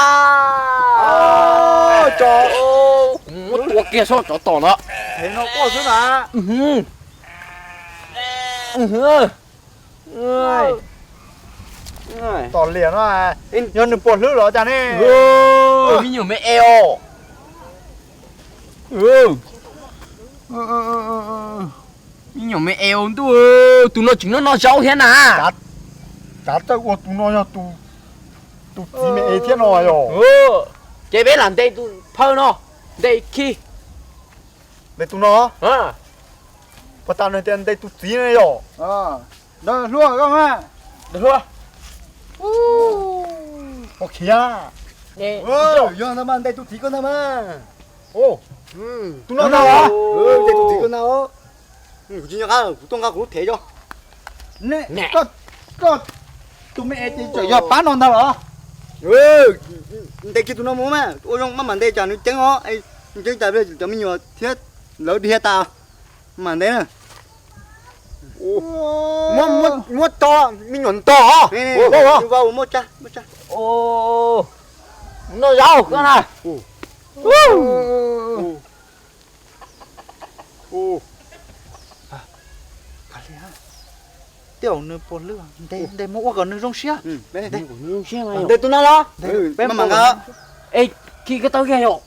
Tso, kuv muab tua kiag soj tsov tom no. Thev no quaj xwb na. Tom liam no, yog nws puas hlwb los cas ne? Me nyuam me es os. Me nyuam me es os ntuj, tus no tseem noj noj zaub thiab na. Kav txawj ua tus no yog tus txiv me es thiab no yom. Ces peb lam ntes tus phawj no, ntes khi. Ntes tus no. Puas tas nws tias ntes tus txiv ne yom? Ntawd hlua koj mas. Ntawd hlua. Koj khiav. Yog ntag mas ntes tus txiv koj ntag mas. Tus no ntag los? Ntes tus txiv koj ntag os. Kuv tsis nco qab, kuv tuaj nqa kuv lub thev tso. Koj, koj tus me es ces tseem yog pab no ntag los? Ntes kiag tus no mus mas ua zoo maj mam ntes tsam nws ceeb os, nws ceeb tas cov me nyuam thiab lawv dhia tas. Mam ntes na. Muab tso, me nyuam ntog. Muab tsa, muab tsa. Noj zaub koj na. Tej zaum nws puas hlwb, ntes muab ua kom nws zoo siab. Ntes tus no los? Maj mam nqa. Es khi ko taw kiag yom.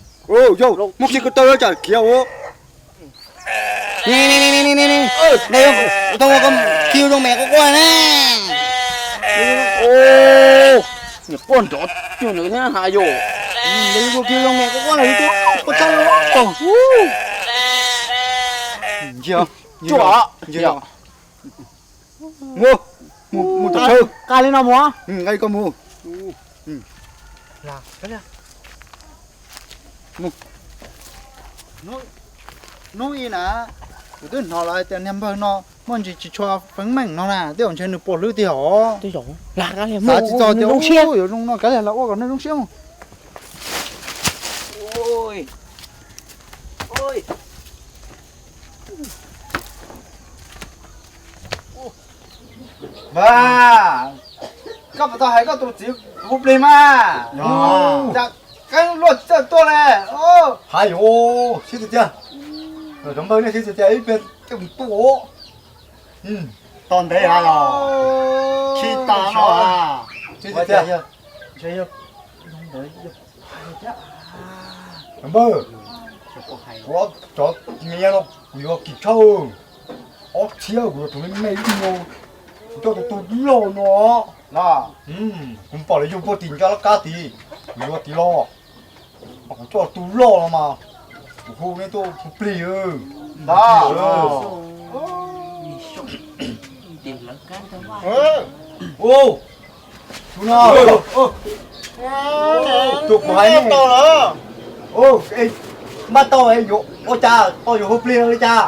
Yog muab khi ko taw tsam khiav ua. Ntes, tau ua khi zoo me quaj quaj na. Niam poj nrov cuag nws thiab has yom. Ntes ua khi zoo me quaj quaj na, quaj tshaj los. Tsuam, mus, mus tom chaw. Nqa li no mus. Nqa li ko mus. Hnub ib na, kuv twb hnov lawv hais tias niag npawg no muaj ntsis tsis tshua feeb meem no na, tej zaum ntshe nws puas hlwb tiag os. Xav tsis txog tias yuav zoo no, kav liam los ua kom nws zoo siab mus. Koj puas tau hais koj tus txiv hu plig mas? Cas qeeb luaj txawj tuaj le. Hais yus sib tiag tiag, cov npawg nej sib tiag tiag ib pliag tej mus tuaj. Tos ntev los khi tas no. Sib tiag tiag. Npawg, kuv cov me nyuam no kuv yuav kim tshawj. Ob txhiab kuv yuav tus me me ib no, kuv coj tus tub loj no. Kuv pom lawv yug puag tim nco laj kab tid, kuv yuav tid los. Mas kuv coj tus loj no mas, kuv hu nej tuaj hu plig. Tus no, tus kuv hais, npaj tau yuav ua cas, tau yuav hu plig li cas?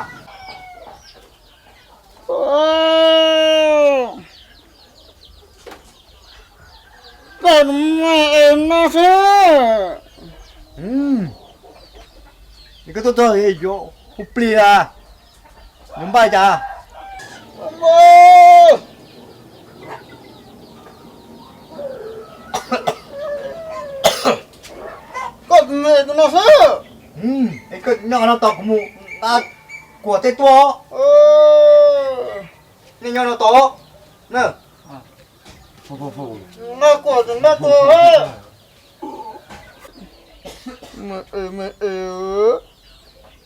Koj me es no xwb. Koj tuaj txog yuav hu plig, yuav npaj cas? Koj me es no xwb. Koj nyob no tos kuv mus nqa kuam tej tuaj. Nej nyob no tos na. Nqa kuam tseem nqa kuam. Me es, me es,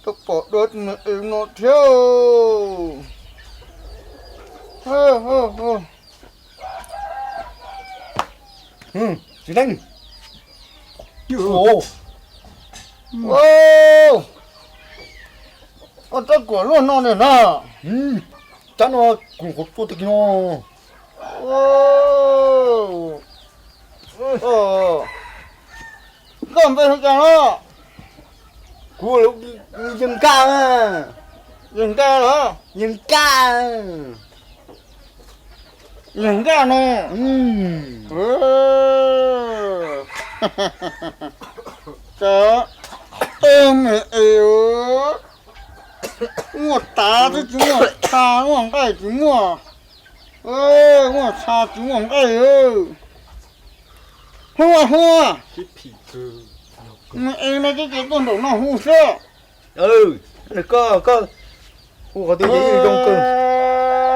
koj pom dua me es no thiab. Tsis leej. Koj rab kuam luaj no niam na. Rab no kuv qhuav tua tag kis no. Koj npe hu cas no? Kuv Yawg Nkaj. Yawg Nkaj los? Yawg Nkaj. Yawg Nkaj no. Cas, me es, muaj tav twb tsis muaj, txha muaj nqaij tsis muaj, muaj txha tsis muaj nqaij. Huaj huaj, me es no ces tuaj nraum no hu xwb. Nws koj, koj hu qhov twg ces yeej zoo kawg.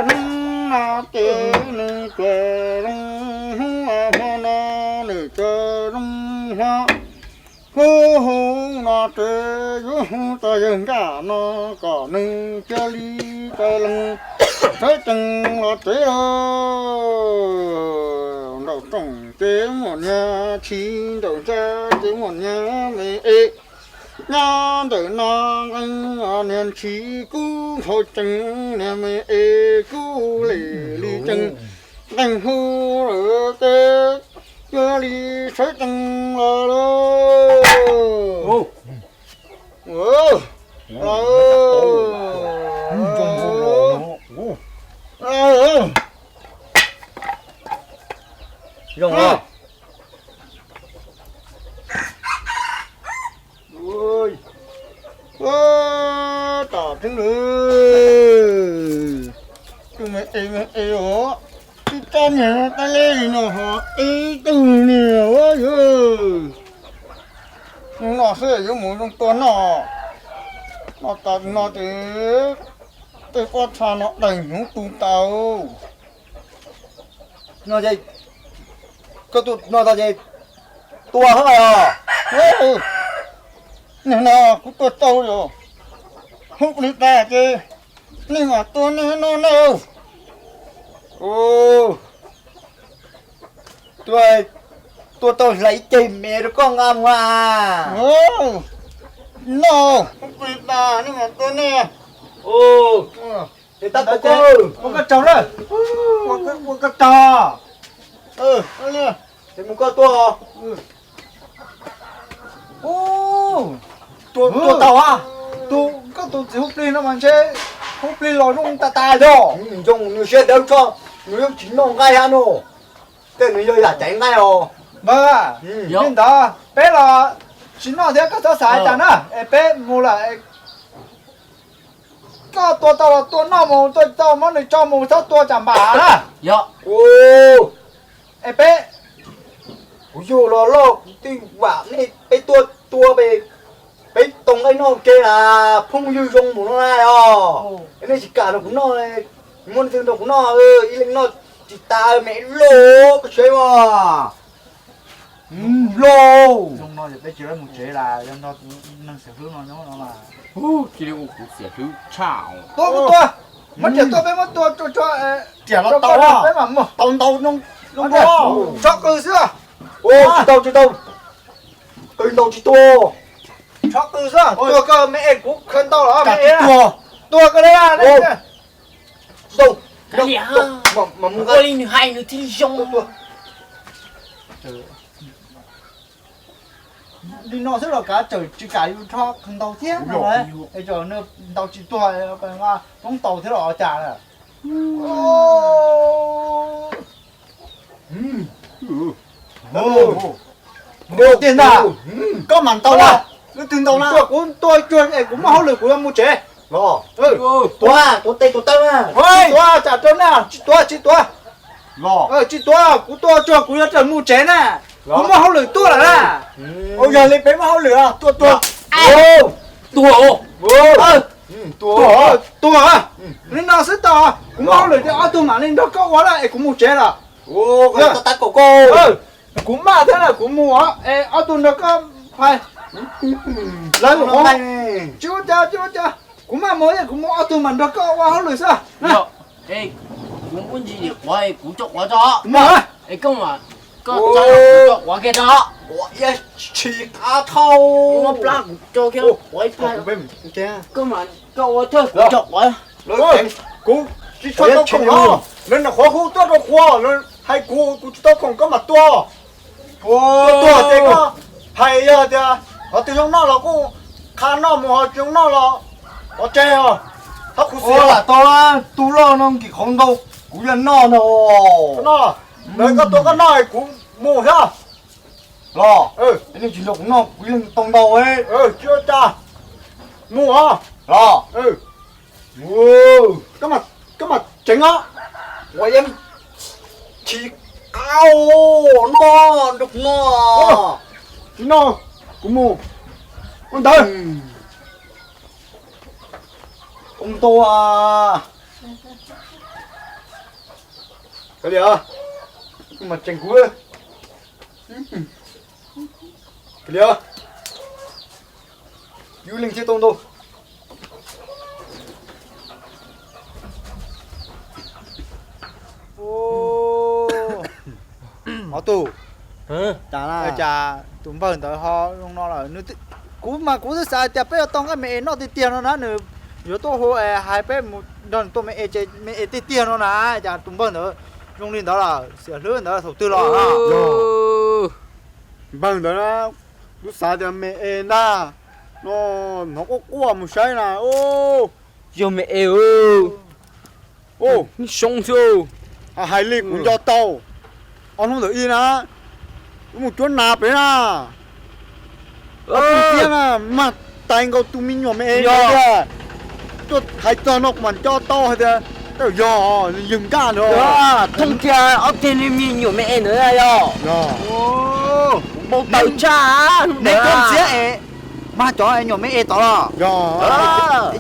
Hnub no ces nws tsuas zoo, hnub hmo no nws tsuas zoo hmo. Hu hu no ces yuav hu rau Yawg Nkaj no kom nws cia li tau lees sawv tsees los tsev lauj. Nraum rooj ces muaj niag tshis, nraum ntsa ces muaj niag me es. Nyob ntawm no nqees niag tshis kub nqhau cees, niag me es kub lim li cees. Nqees hu lawm ces cia li sawv tsees los lauj. Zoo os. Ua, tom theeb lawm. Tus me es, me es os, twb coj niag tab leb li no ho ib tug niag ua yog. Hnub no xwb yuav mus zoo tua noj. Noj tas no ces tej pob txha no daig hnyuv tu tau. No ces koj tua no tau ces tua hab os. Niag no kuv tua tau li. Hub li tas ces nej mam tua nej no na. Tua, tua tau hlais ib ceg me rau koj nqa mus a. No, hub li tas nej mam tua nej. Ua koj tsaug na. Ua koj tsaug. Ces mus koj tua. Tua tau a. Tus koj tus txiv hub plig no mas ntshe hub plig los zoo tas tas yog. Nws zoo, nws siab dawb tso, nws yeej tsis noj nqaij hab no. Tej nws yog yam caiv nqaij os. Li ntawd peb los tsis noj thiab, koj txhob xav cas na, es peb mus lawm. Koj tua tau los tua noj mus, tua tsis tau muab nws tso mus, txhob tua tsam npam na. Es peb, kuv yug los loj kuv twb vam nej peb tuaj tua peb, peb tau nqaij noj ke las phooj ywg zoo mus no na os. Nej tsis kam rau kuv noj, muab leej twg rau kuv noj, ib leeg noj tsis tas me loj koj saib mas. Loj. Zoo no ces peb tsis mus tsev las, yog nrog neeg xiam hlwb no nyob no mas. Cia li ua kuv xiam hlwb tshaj. Tua kuv tua, muab riam tuaj peb muab tua tso, riam los tau, peb mam mus. Tau ntau, tso qws xwb. Tsis tau, tsis tau, qws ntau tsis tua. Tso qws xwb, tua koj me es kuv khaws ntau los me es. Tua koj li. Tsis tau. Ua li nws hais nws thiaj zoo. Li no xwb los kav tsawm tsis kam yus rho qws ntau thiab no, es tsam nws ntau tsis tuag, poob tau thiab los cas lawm. Tiag ntag, koj mam ntau na, leej twg ntau na. Kuv tua cuag es kuv muaj hauj lwm kuv yuav mus tsev. Tua, tua tes tua taw na. Tua tsam rau na, tsis tua, tsis tua. Tsis tua, kuv tua cuag kuv yuav rawm mus tsev na. Kuv muaj hauj lwm tuaj lawm na. Yog li peb muaj hauj lwm, tua, tua. Tua, tua, tua. Li no xwb tau, kuv muaj hauj lwm ces ob tug mam li nrog koj ua na es kuv mus tsev lawm. Kuv maj thiab na, kuv mus os, es ob tug nrog koj phais. Lawv, tsis ua cas, tsis ua cas, kuv maj mus, kuv mus, ob tug mam nrog koj ua hauj lwm xwb. Kuv ua ntsis quav, kuv coj quav tso. Es koj mas Koj txhob coj quav kiag tso. Quav iab tshis qab thau. Plab kuv tso kiag quav ib phab. Koj mas koj ua thawj kuv coj quav. Kuv tsis tshua tau khoom no. Lawv nyuam qhuav hu tuaj rau kuv, lawv hais kuv, kuv tsis tau khoom koj mam tuaj. Tuaj tuaj ces koj hais yog tias qhov twg zoo noj los kuj qha noj mus, ho tsis zoo noj los pov tseg os. Thov khuv xim. Lam tau, tub loj no nkim qhauv ntau, kuv yuav noj no. Noj, lawv koj tuaj koj noj kuv mus thiab. Los, nej tsis nrog kuv noj kuv yeej tau ntau. Tsis ua cas, mus os. Los, koj mam tseev os. Ua yam tsis qab noj nrog kuv noj. Tsis noj, kuv mus. Ua ntawd. Ua ntau. Kav liam, koj mam tseev kuv. Kav liam, yus leej thiab tau ntau. Ob tug, cas tus npawg ntawd ho zoo no lawm? Kuv mas kuv twb xav hais tias peb yuav tau nqaij me es noj tiag tiag no na, nws yuav tuaj hu hais peb mus nrog nws tua me es, me es tiag tiag no na, cas tus npawg ntawd zoo li ntawd lawm, xiam hlwb ntawd thaum twg los? Npawg ntawd, kuv xav tias me es ntag, no hnov quaj quaj mus saib na. Yog me es. Soob xwb. Hais li kuv nco tau, ob hnub ntawm ib na, wb mus cuab nas pem na. Ob tug tiag na, mag tais nkaus tus me nyuam me es ntawd tiag. Tuaj hais txog no kuv mam nco tau hais tias tej zaum yog yawg Nkaj ntawd. Thooj tiag ob tug me nyuam me es ntawd yog. Npau taws tshaj. Neb koj ntxiab es mag cov nyuam me es tod los?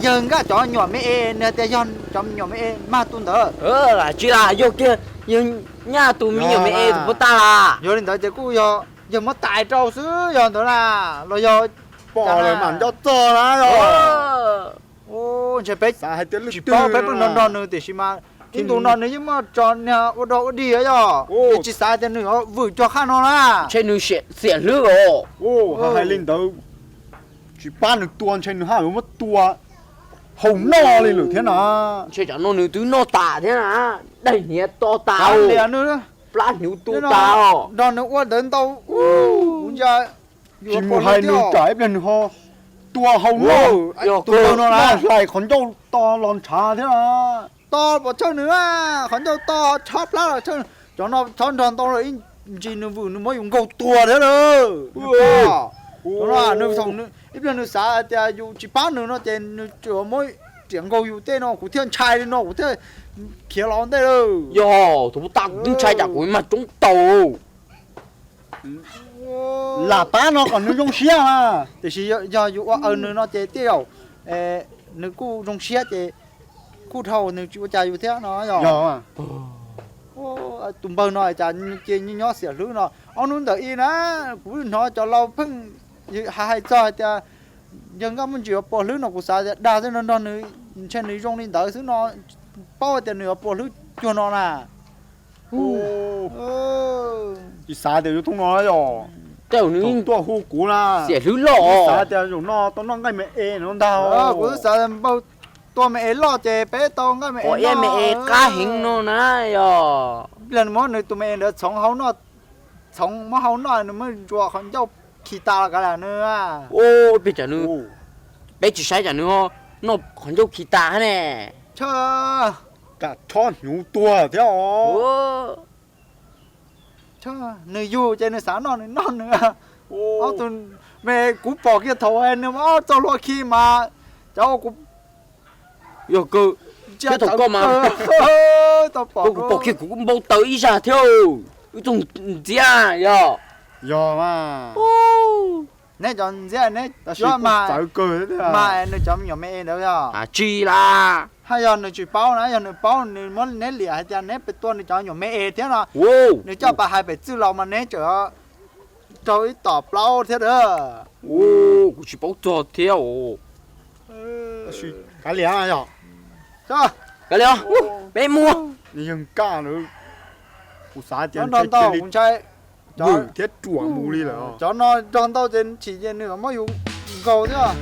Yawg Nkaj cov nyuam me es nws tias yog cov nyuam me es mag tus ntawd. Tsis lam yog kiag yawg Nkaj tus me nyuam me es tus puas tag las? Yog li ntawd ces kuj yog yawg muab tais rau xwb yog ntawd na, los yog pom lawm mam nco txog na. Ntshe peb tsis paub, peb pheej nrog nrog nws tiam sis mas ib ntus no nws yeej muaj tso niag ua dog ua dig yog, ces tsis xav tias nws yuav vwm cov qhaj no na. Ntshe nws xiam hlwb os. Hais li ntawd, tsis pab nws tua ntshe nws haj yuav muab tua haus noj li lawm thiab na. Ntshe tsam no nws twb noj tas thiab na, daig hniav to tas, plab hnyuv tu tas os. Nrog nws ua ntawd ntau, kuv ntsia tsis mus hais nws tsam ib pliag nws ho tua haus noj. Tus no na hlais qhov ncauj to los ntshav thiab. To pom tsawg nws, qhov ncauj to tshob plab los tsawg. Cov no txhob nrog ntau lawm, ib ntsis nws vwm nws muab yus nkaug tuag thiab lawm. Nws, ib pliag nws xav hais tias yus tsis pab nws no ces nws tsuas muab riam nkaug yus tej no, kuv thiaj ntshai li no kuv thiaj khiav los ua ntej lawm. Yog tus puag ta kuv twb ntshai tsam kuv mag roob taus. Lam pab no kom nws zoo siab mas. Tiam sis yog yus ua aws nws no ces tej zaum nws kuj zoo siab ces kuj dhau nws tsis ua cas yus thiab no yog. Tus npawg no cas ces nyob nyob xiam hlwb no. Ob hnub ntawm ib na, kuv hnov cov laus pheej hais hais txog hais tias yawg Nkaj muaj ntsis yuav pom hlwb no, kuv xav tias dag xwb no nrog nws, ntshe nws zoo li ntawd xwb no, paub tias nws yuav pom hlwb cuag no na. Tsis xav tias yuav thooj no yog. Tej zaum nws tuaj hu kuv na. Xiam hlwb loj. Xav tias zaum no tau noj nqaij me es no ntag. Kuv twb xav npawg tua me es loj ces peb tau nqaij me es, me es qab heev no na yog. Pliag muab nws tus me es ntawd txhoov hau noj, txhoov muab hau noj nws muab ntsuas qhov ncauj khi tas los kav liam nws. Ib pliag tsam nws, peb tsis saib tsam nws noj qhov ncauj khi tas hab ne. Kam chob hnyuv tuag thiab os. Nws yug ces nws xav noj nws noj nws. Ob tug me kuv pom kiag thaum nws ob txoj hlua khi mas cov kuv, yog kawg, thiab thaum koj mas, kuv pom kiag kuv npau taws ib zag thiab. Wb txoog ntxiab yog. Yog mas. Neb cov ntxiab neb tsis txawv kawg thiab mas nws cov me nyuam me es ntawd yog tsis las. Haj yog nws tsis paub na, yog nws paub nws muab neb liam hais tias neb pem tua nws cov me nyuam me es thiab no. Nws coj pas hais pem txwj laus mas neb tseem raug ib tom plaub thiab a. Kuv tsis paub txog thiab os. Kav liam, kav liam, peb muab. Yawg Nkaj, kuv xav tias nrog ntau kuv ntshai Vwm thiab ruam mus li lawm. Cov no nrog ntau ces tsis ces nws muab yus nkaus thiab.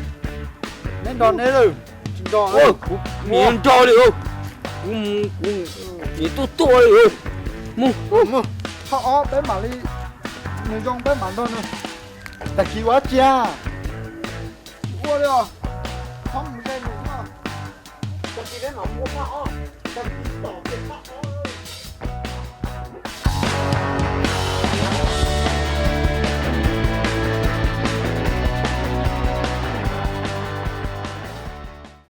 Neb nrog neb lawm, tsis nrog. Kuv nim nrog li, kuv nim tuaj tuaj li. Mus, thaj ob peb mam li, nws zoo peb mam nrog nws. Tag kis ua tsi? Ua li os. Tsis mus ze nws. Tag kis peb mam mus thaj ob, tag kis tom peb thaj ob.